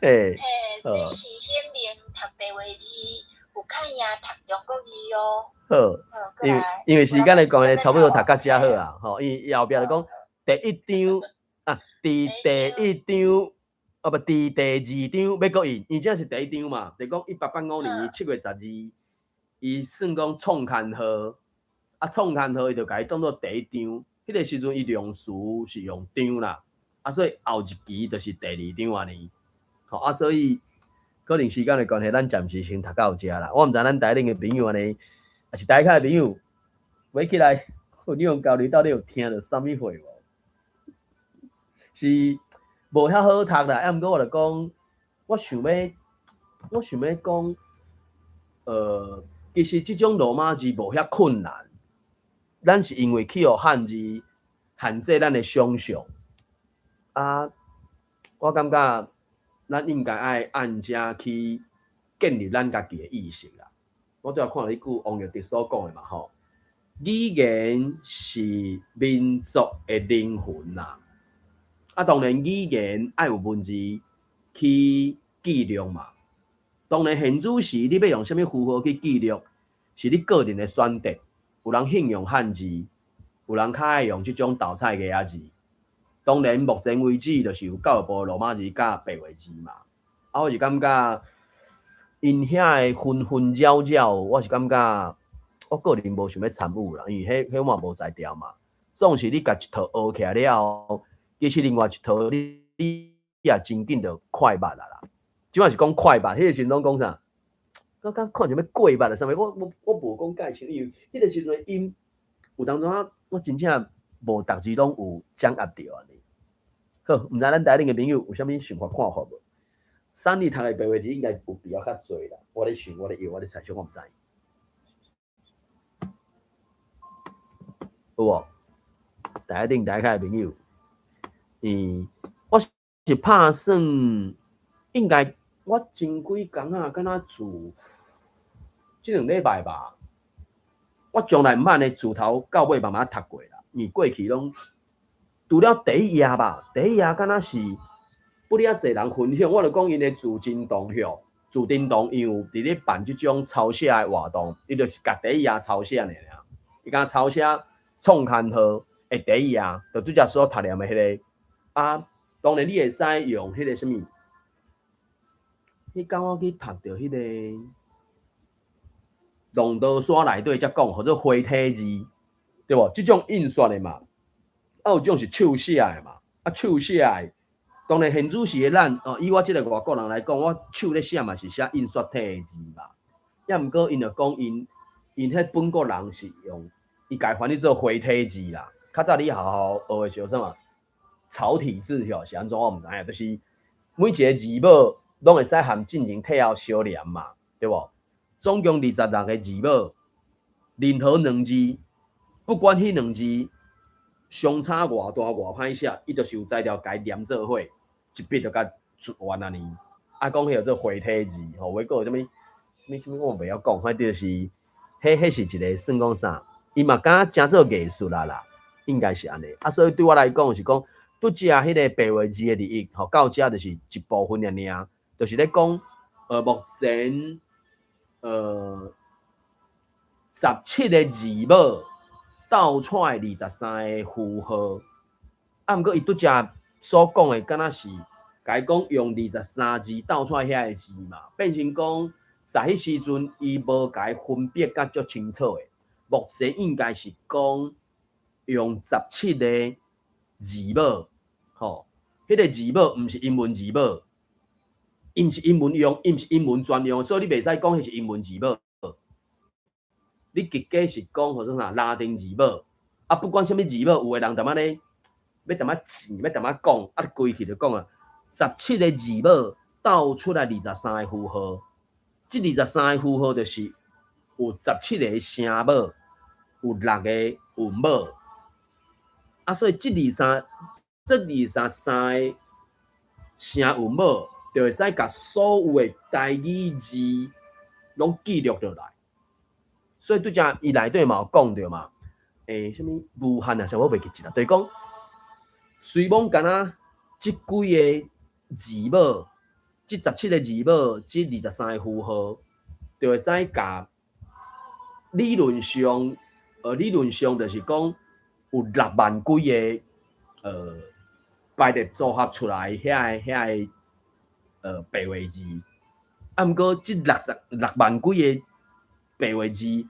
嘿。嘿，這是顯明讀白話字有較贏讀中國字哦。好，因為時間的關係，差不多讀到遮好啊，吼，伊後壁就講第一章啊，佇第一章，啊不，佇第二章欲閣印，伊這是第一章嘛，就講1885年7月12，伊算講創刊號，啊創刊號伊就共伊當做第一章，彼個時陣伊用詞是用章啦，啊所以後一期就是第二章按呢，吼啊所以可能時間的關係，咱暫時先讀到遮啦。我毋知咱台頂的朋友按呢，抑是台下的朋友，欲起來分享交流，到底有聽著啥物貨無？是無遐好讀啦，啊毋過我就講，我想欲講，其實這種羅馬字無遐困難，咱是因為去予漢字限制咱的想像，啊，我感覺咱應該愛按這去建立咱家己的意識啦。我拄仔看著彼句王玉德所講的嘛吼，語言是民族的靈魂啦。啊，當然語言愛有文字去記錄嘛。當然現主時你欲用啥物符號去記錄，是你個人的選擇。有人興用漢字，有人較愛用這種斗彩額仔字。當然目前為止，就是有教育部羅馬字佮白話字嘛。啊，我是感覺𪜶遐的紛紛擾擾，我是感覺我個人無想欲參與啦，因為彼我嘛無才調嘛。總是你共一套學起來了後，其實另外一套你也真緊就快捌啊啦。這擺是講快捌，彼個時陣攏講啥？我感覺看像欲過捌啊啥物？我無講介清，因為彼個時陣音有當陣仔，我真正無逐字攏有掌握著按呢。好，毋知咱台頂的朋友有啥物想法看法無？三你讀的白話字應該有比我較濟啦。我咧想，我咧臆，我咧猜想，我毋知。有無？台頂台下的朋友，我是拍算，應該我前幾工啊，敢若自這兩禮拜吧，我從來毋捌按呢自頭到尾慢慢讀過啦。因為過去攏除了第一頁吧，第一頁敢若是不哩遐濟人分享，我就講𪜶的自珍同學，自珍堂𪜶有佇咧辦這種抄寫的活動，伊就是共第一頁抄寫爾爾，伊共抄寫創刊號的第一頁，就拄才所讀念的彼個。啊，當然你會使用彼個啥物，彼工我去讀著彼個龍道山內底才講，號做花體字，對無？這種印刷的嘛，啊有種是手寫的嘛，啊手寫的，當然現主時的咱，哦，以我這個外國人來講，我手咧寫嘛是寫印刷體的字嘛，抑毋過𪜶就講𪜶彼本國人是用伊共翻譯做花體字啦。較早你學校學的是啥物？草體字吼，是按怎我毋知影，就是每一個字母攏會使含進前退後相連嘛，對無？總共26個字母，任何兩字，不管彼兩字相差偌大偌歹寫，伊就是有才調共伊連做伙，一筆就共出完按呢。啊，講彼個做花體字，吼，有閣有啥物？啥物啥物我袂曉講，反正就是，彼是一個算講啥？伊嘛敢誠做藝術啊啦，應該是按呢。啊，所以對我來講是講，拄才彼個白話字的字義，吼，到遮就是一部分爾爾，就是咧講，目前，17個字母鬥出來23個符號，啊，毋過伊拄才所講的，敢若是共伊講用23字鬥出來遐个字嘛，變成講在彼時陣伊無共伊分別甲足清楚的。目前應該是講用十七個字母，吼，彼個字母毋是英文字母，伊毋是英文用，伊毋是英文專用，所以你袂使講彼是英文字母。你結果是講號做啥拉丁字母，啊，不管啥物字母，有的人踮仔咧欲踮仔錢，欲踮仔講，啊，規氣就講啊，十七個字母鬥出來23個符號，這二十三個符號就是有十七個聲母，有六個韻母，啊，所以這23個聲韻母，就會使共所有的台語字攏記錄落來。所以拄才伊內底嘛有講著嘛，啥物無限啊，啥我袂記得啦，就是講，雖罔敢若這幾个字母，這十七个字母，這23個符號，就會使共理論上就是講有6萬幾个排列組合出來遐個白話字，啊，毋過這66萬幾个白話字，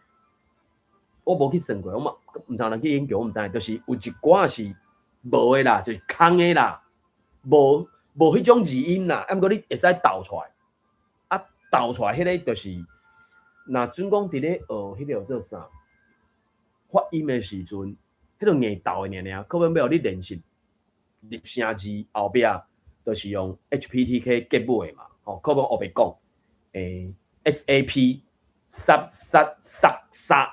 我無去算過，我嘛毋知人去研究，我毋知，就是有一寡是無的啦，就是空的啦，無彼種字音啦，啊，毋過你會使鬥出來，啊，鬥出來彼個就是，若準講佇咧學彼個叫做啥發音的時陣，彼個硬鬥的爾爾，可能欲予你練習入聲字後壁，就是用 HPTK 結尾嘛，吼，可能烏白講，SAP 殺殺殺殺，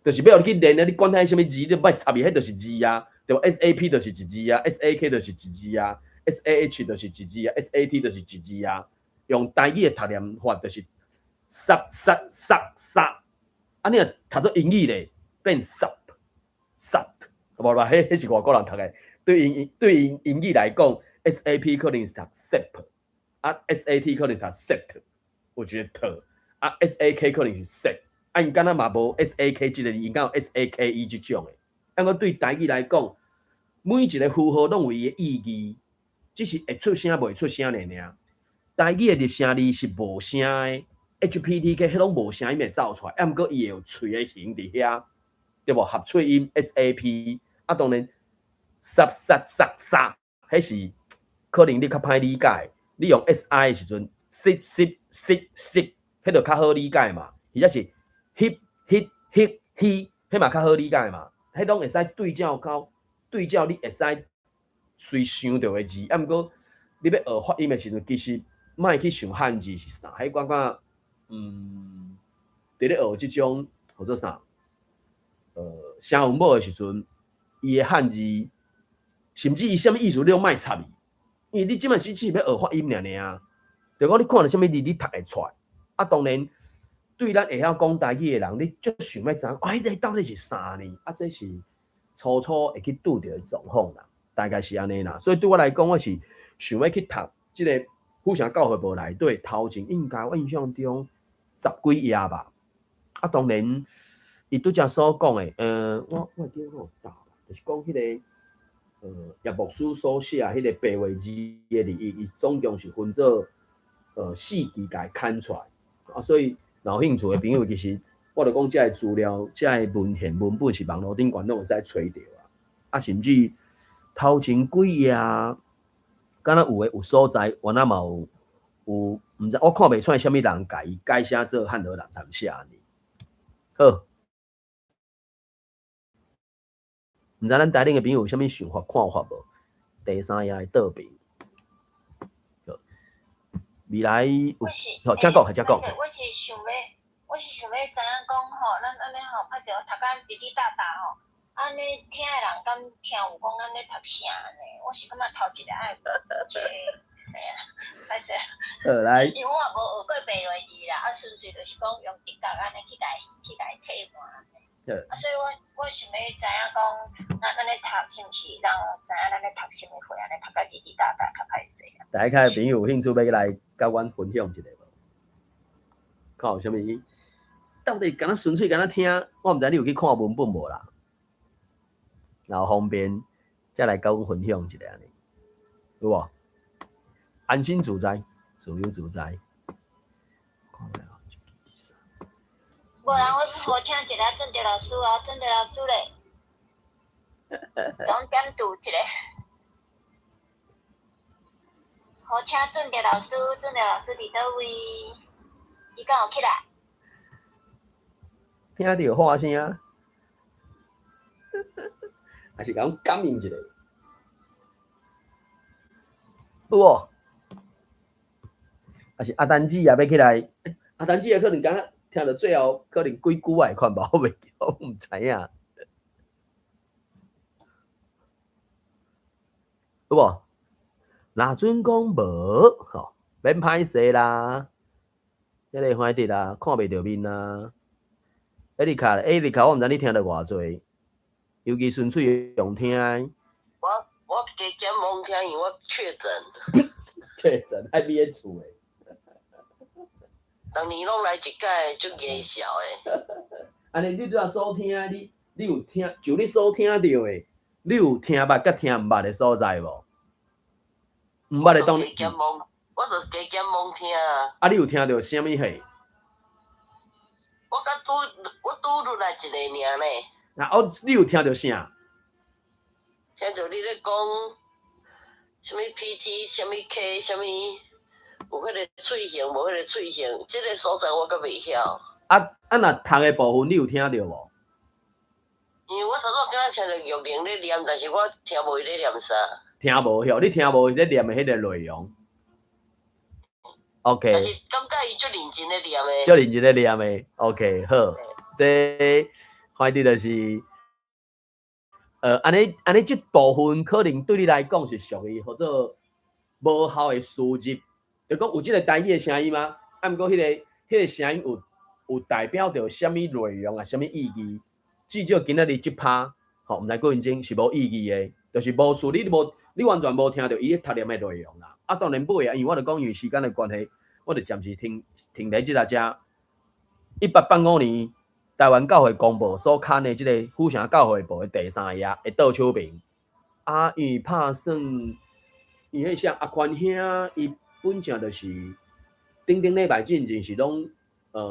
就是欲予你去練啊！你管彼啥物字，你莫插伊，彼就是字啊，對無？SAP 就是一字啊，SAK 就是一字啊，SAH 就是一字啊，SAT 就是一字啊。用台語的讀念法就是殺殺殺殺，啊，你若讀做英語咧，變 sup sup，無啦，彼是外國人讀的。對英語來講，SAP 可能是讀 sap，啊，SAT 可能讀 sat，有一個 t，啊，SAK 可能是 set，啊，𪜶敢若嘛無 SAK 這個字，𪜶敢有 SAKE 這種的。啊，毋過對台語來講，每一個符號攏有伊的意義，只是會出聲袂出聲爾爾。台語的入聲字是無聲的，HPTK 彼攏無聲音會走出來，啊，毋過伊會有喙的形佇遐，對無？合喙音 SAP，啊，當然，殺殺殺殺，彼是可能你較歹理解。你用 SI 的時陣，sit sit sit sit，彼就較好理解嘛。或者是 hip hit hit he，彼嘛較好理解嘛。彼攏會使對照到對照，你會使隨想著的字。啊，毋過你欲學發音的時陣，其實莫去想漢字是啥，彼感覺，佇咧學這種號做啥？聲韻母的時陣，伊的漢字，甚至伊啥物意思，你攏莫插伊，因為你這擺只是欲學發音爾爾，就講你看著啥物字，你讀會出來。啊，當然，對咱會曉講台語的人，你足想欲知影，啊，彼個到底是啥呢？啊，這是初初會去拄著的狀況啦，大概是按呢啦。所以對我來講，我是想欲去讀這個府城教會簿內底頭前，應該我印象中十幾頁吧。啊，當然，伊拄才所講的，我會記得我有答，就是講彼個，葉牧師所寫彼個白話字的字，伊總共是分做四期共伊刊出來。啊，所以若有興趣的朋友，其實我著講這个資料、這个文獻文本是網路頂懸攏會使揣著啊。啊，甚至頭前幾頁，敢若有的有所在，原來嘛有，毋知我看袂出來啥物人共伊改寫做漢和人參寫呢。好，毋知咱台頂的朋友有啥物想法看法無？第三頁的倒邊，未來有，好，請講，請講。我是想欲知影講吼，吼，咱按呢吼，歹勢我讀甲滴滴答答吼，按呢聽的人敢聽有講咱咧讀啥呢？我是感覺頭一个愛一個，嘿啊，歹勢。好來。因為我也無學過白話字啦，啊，純粹就是講用直覺按呢去共伊替換按呢。啊，所以我想欲知影講，咱咧讀是毋是人知影咱咧讀啥物貨，按呢讀甲滴滴答答較歹勢啊。大家的朋友有興趣欲來佮阮分享一下無？看有啥物？到底敢若純粹敢若聽？我毋知你有去看文本無啦？然後方便才來佮阮分享一下按呢，有無？安心自在，自由自在。無啦，我好請一个鄭哲老師啊，鄭哲老師咧，講點讀一個。好請鄭哲老師，鄭哲老師佇佗位？伊敢有起來？聽著話聲，還是共阮感應一下，有無？還是阿丹姊也欲起來？阿丹姊也可能敢若聽著最後可能幾句仔款吧，我袂記，我毋知影。有無？若準講無，吼，免歹勢啦。遐个反正啦，看袂著面啦。艾麗卡，艾麗卡，我毋知你聽著偌濟，尤其純粹用聽的。我加減罔聽，因為我確診。確診，愛佇咧厝的。逐年攏來一擺，足搞笑的。按呢，你拄仔所聽的，你有聽，就你所聽著的，你有聽捌佮聽毋捌的所在無？毋捌的當。加減罔，我就加減罔聽啊。啊，你有聽著啥物貨？我拄入來一个爾呢。啊，哦，你有聽著啥？聽著你咧講，啥物 PT，啥物 K，啥物有彼个喙型，無彼个喙型，這个所在我閣袂曉。啊啊，若讀的部分你有聽著無？因為我頭拄敢若聽著玉玲咧念，但是我聽無伊咧念啥。聽無曉，你聽無伊咧念的彼個內容。OK。但是感覺伊足認真咧念的。足認真咧念的，OK，好。這反正就是，按呢按呢，這部分可能對你來講是屬於號做無效的輸入，就講有這個台語的聲音嗎？啊，毋過彼個聲音有代表著啥物內容啊？啥物意義？至少今仔日這趴，吼，毋知幾分鐘是無意義的，就是無事，你無你完全無聽著伊咧讀念的內容啦。啊，當然尾啊，因為我著講，因為時間的關係，我著暫時停停佇這个遮。185年，台灣教會公報所刊的這个府城教會報的第三頁的倒手邊，啊，因為拍算，伊彼啥阿寬兄，伊本正就是頂頂禮拜進前是攏，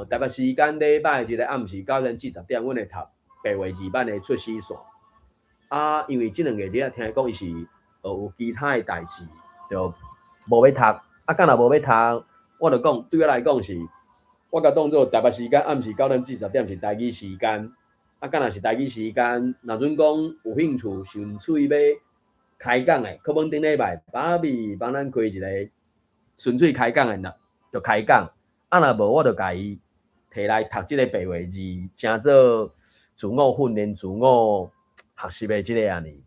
台北時間禮拜一个暗時9點至10點，阮會讀白話字版的出死線。啊，因為這兩個日仔聽講伊是有其他的代誌，就無欲讀。啊，敢若無欲讀，我就講對我來講是，我共當做台北時間暗時九點至十點是台語時間。啊，敢若是台語時間，若準講有興趣，純粹欲開講的，可能頂禮拜芭比幫咱開一個純粹開講的，就開講。啊，若無我就共伊提來讀這個白話字，成做自我訓練、自我學習的這个按呢。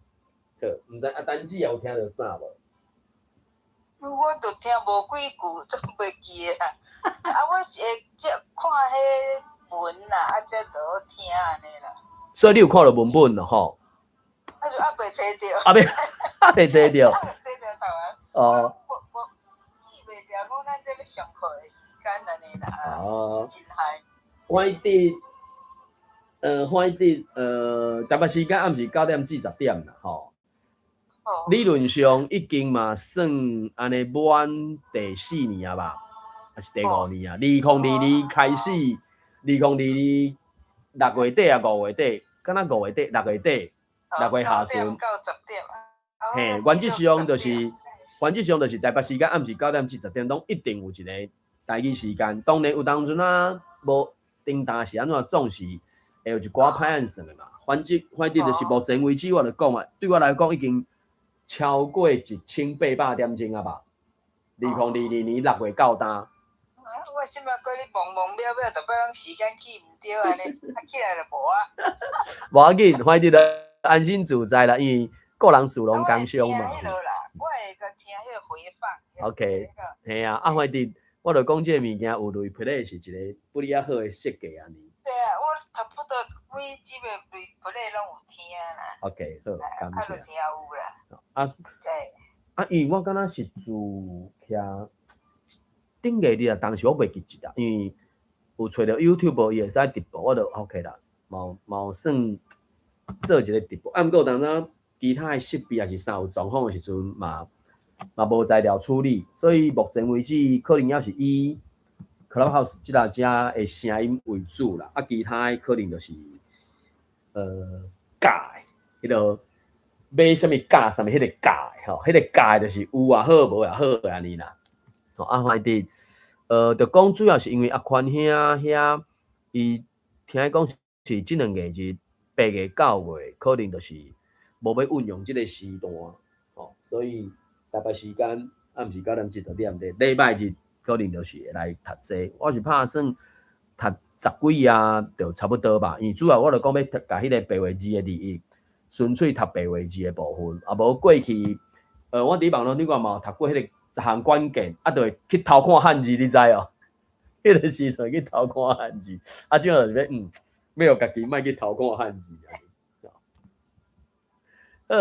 好，毋知阿丹姊也有聽著啥無？我就聽無幾句，總袂記得啦。啊，我是會接看彼文啦，啊，才就好聽按呢啦。所以你有看著文本咯，吼？啊，就猶未揣著。猶未揣著。猶未揣著台灣。哦。無無記袂著，講咱這欲上課的時間按呢啦。哦。真害。反正，台北時間暗時9點至10點啦，吼。理論上已經嘛算按呢滿第四年啊吧，還是第五年啊？2022開始，2022 6月底啊，5月底，敢若5月底、6月底、6月下旬。嘿，原則上就是台北時間暗時九點至十點，攏一定有一个台語時間。當然有當陣啊，無頂當是按怎，總是會有一寡歹按算的嘛。反正就是目前為止，我就講啊，對我來講已經超過1800點鐘啊吧。2022年6月到今。我這擺閣咧懵懵渺渺，逐擺攏時間記毋對按呢，啊起來就無啊。無要緊，反正就安心自在啦，因為個人事攏工傷嘛。我會聽彼落啦，我會閣聽彼个回放。 OK，嘿啊，啊反正我就講這个物件有 replay 是一個不哩較好的設計按呢。對啊，我差不多每集的 replay 攏有聽啦。 OK，好，感謝。啊，就聽有啦。啊，對。啊，因為我敢若是自徛頂個日啊，當時我袂記得啊，因為有揣著 YouTube 伊會使直播，我就 OK 啦，嘛嘛算做一個直播。啊，毋過當陣其他的設備抑是啥有狀況的時陣，嘛嘛無材料處理，所以目前為止可能猶是以 Clubhouse 這若遮的聲音為主啦，啊，其他的可能就是教的，彼落買啥物教啥物，彼个教的吼，彼个教的就是有也好，無也好按呢啦。吼，啊，反正就講主要是因為阿寬兄遐，伊聽講是這兩個日8月9月，可能就是無欲運用這個時段，吼，所以台北時間暗時9點40點的禮拜日可能就是會來讀這個。我是拍算讀十幾頁就差不多吧，因為主要我就講欲讀共彼个白話字的字義，純粹讀白話字的部分，啊無過去，我佇網路頂嘛有讀過彼个十項關鍵，啊，就會去偷看漢字，你知哦？彼个時陣去偷看漢字，啊，這就是欲欲予家己莫去偷看漢字啊。好，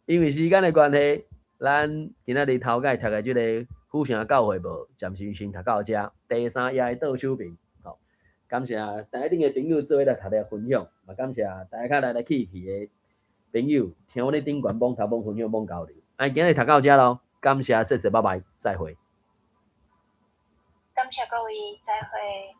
因為時間的關係，咱今仔日頭擺讀的這个府城教會報，暫時先讀到遮。第三頁的倒手邊，吼，感謝台頂的朋友做伙來讀來分享，嘛感謝大家來來去去的朋友，聽我咧頂懸罔頭罔分享罔交流。啊，今日讀到遮囉，感謝，謝謝，拜拜，再會。感謝各位，再會。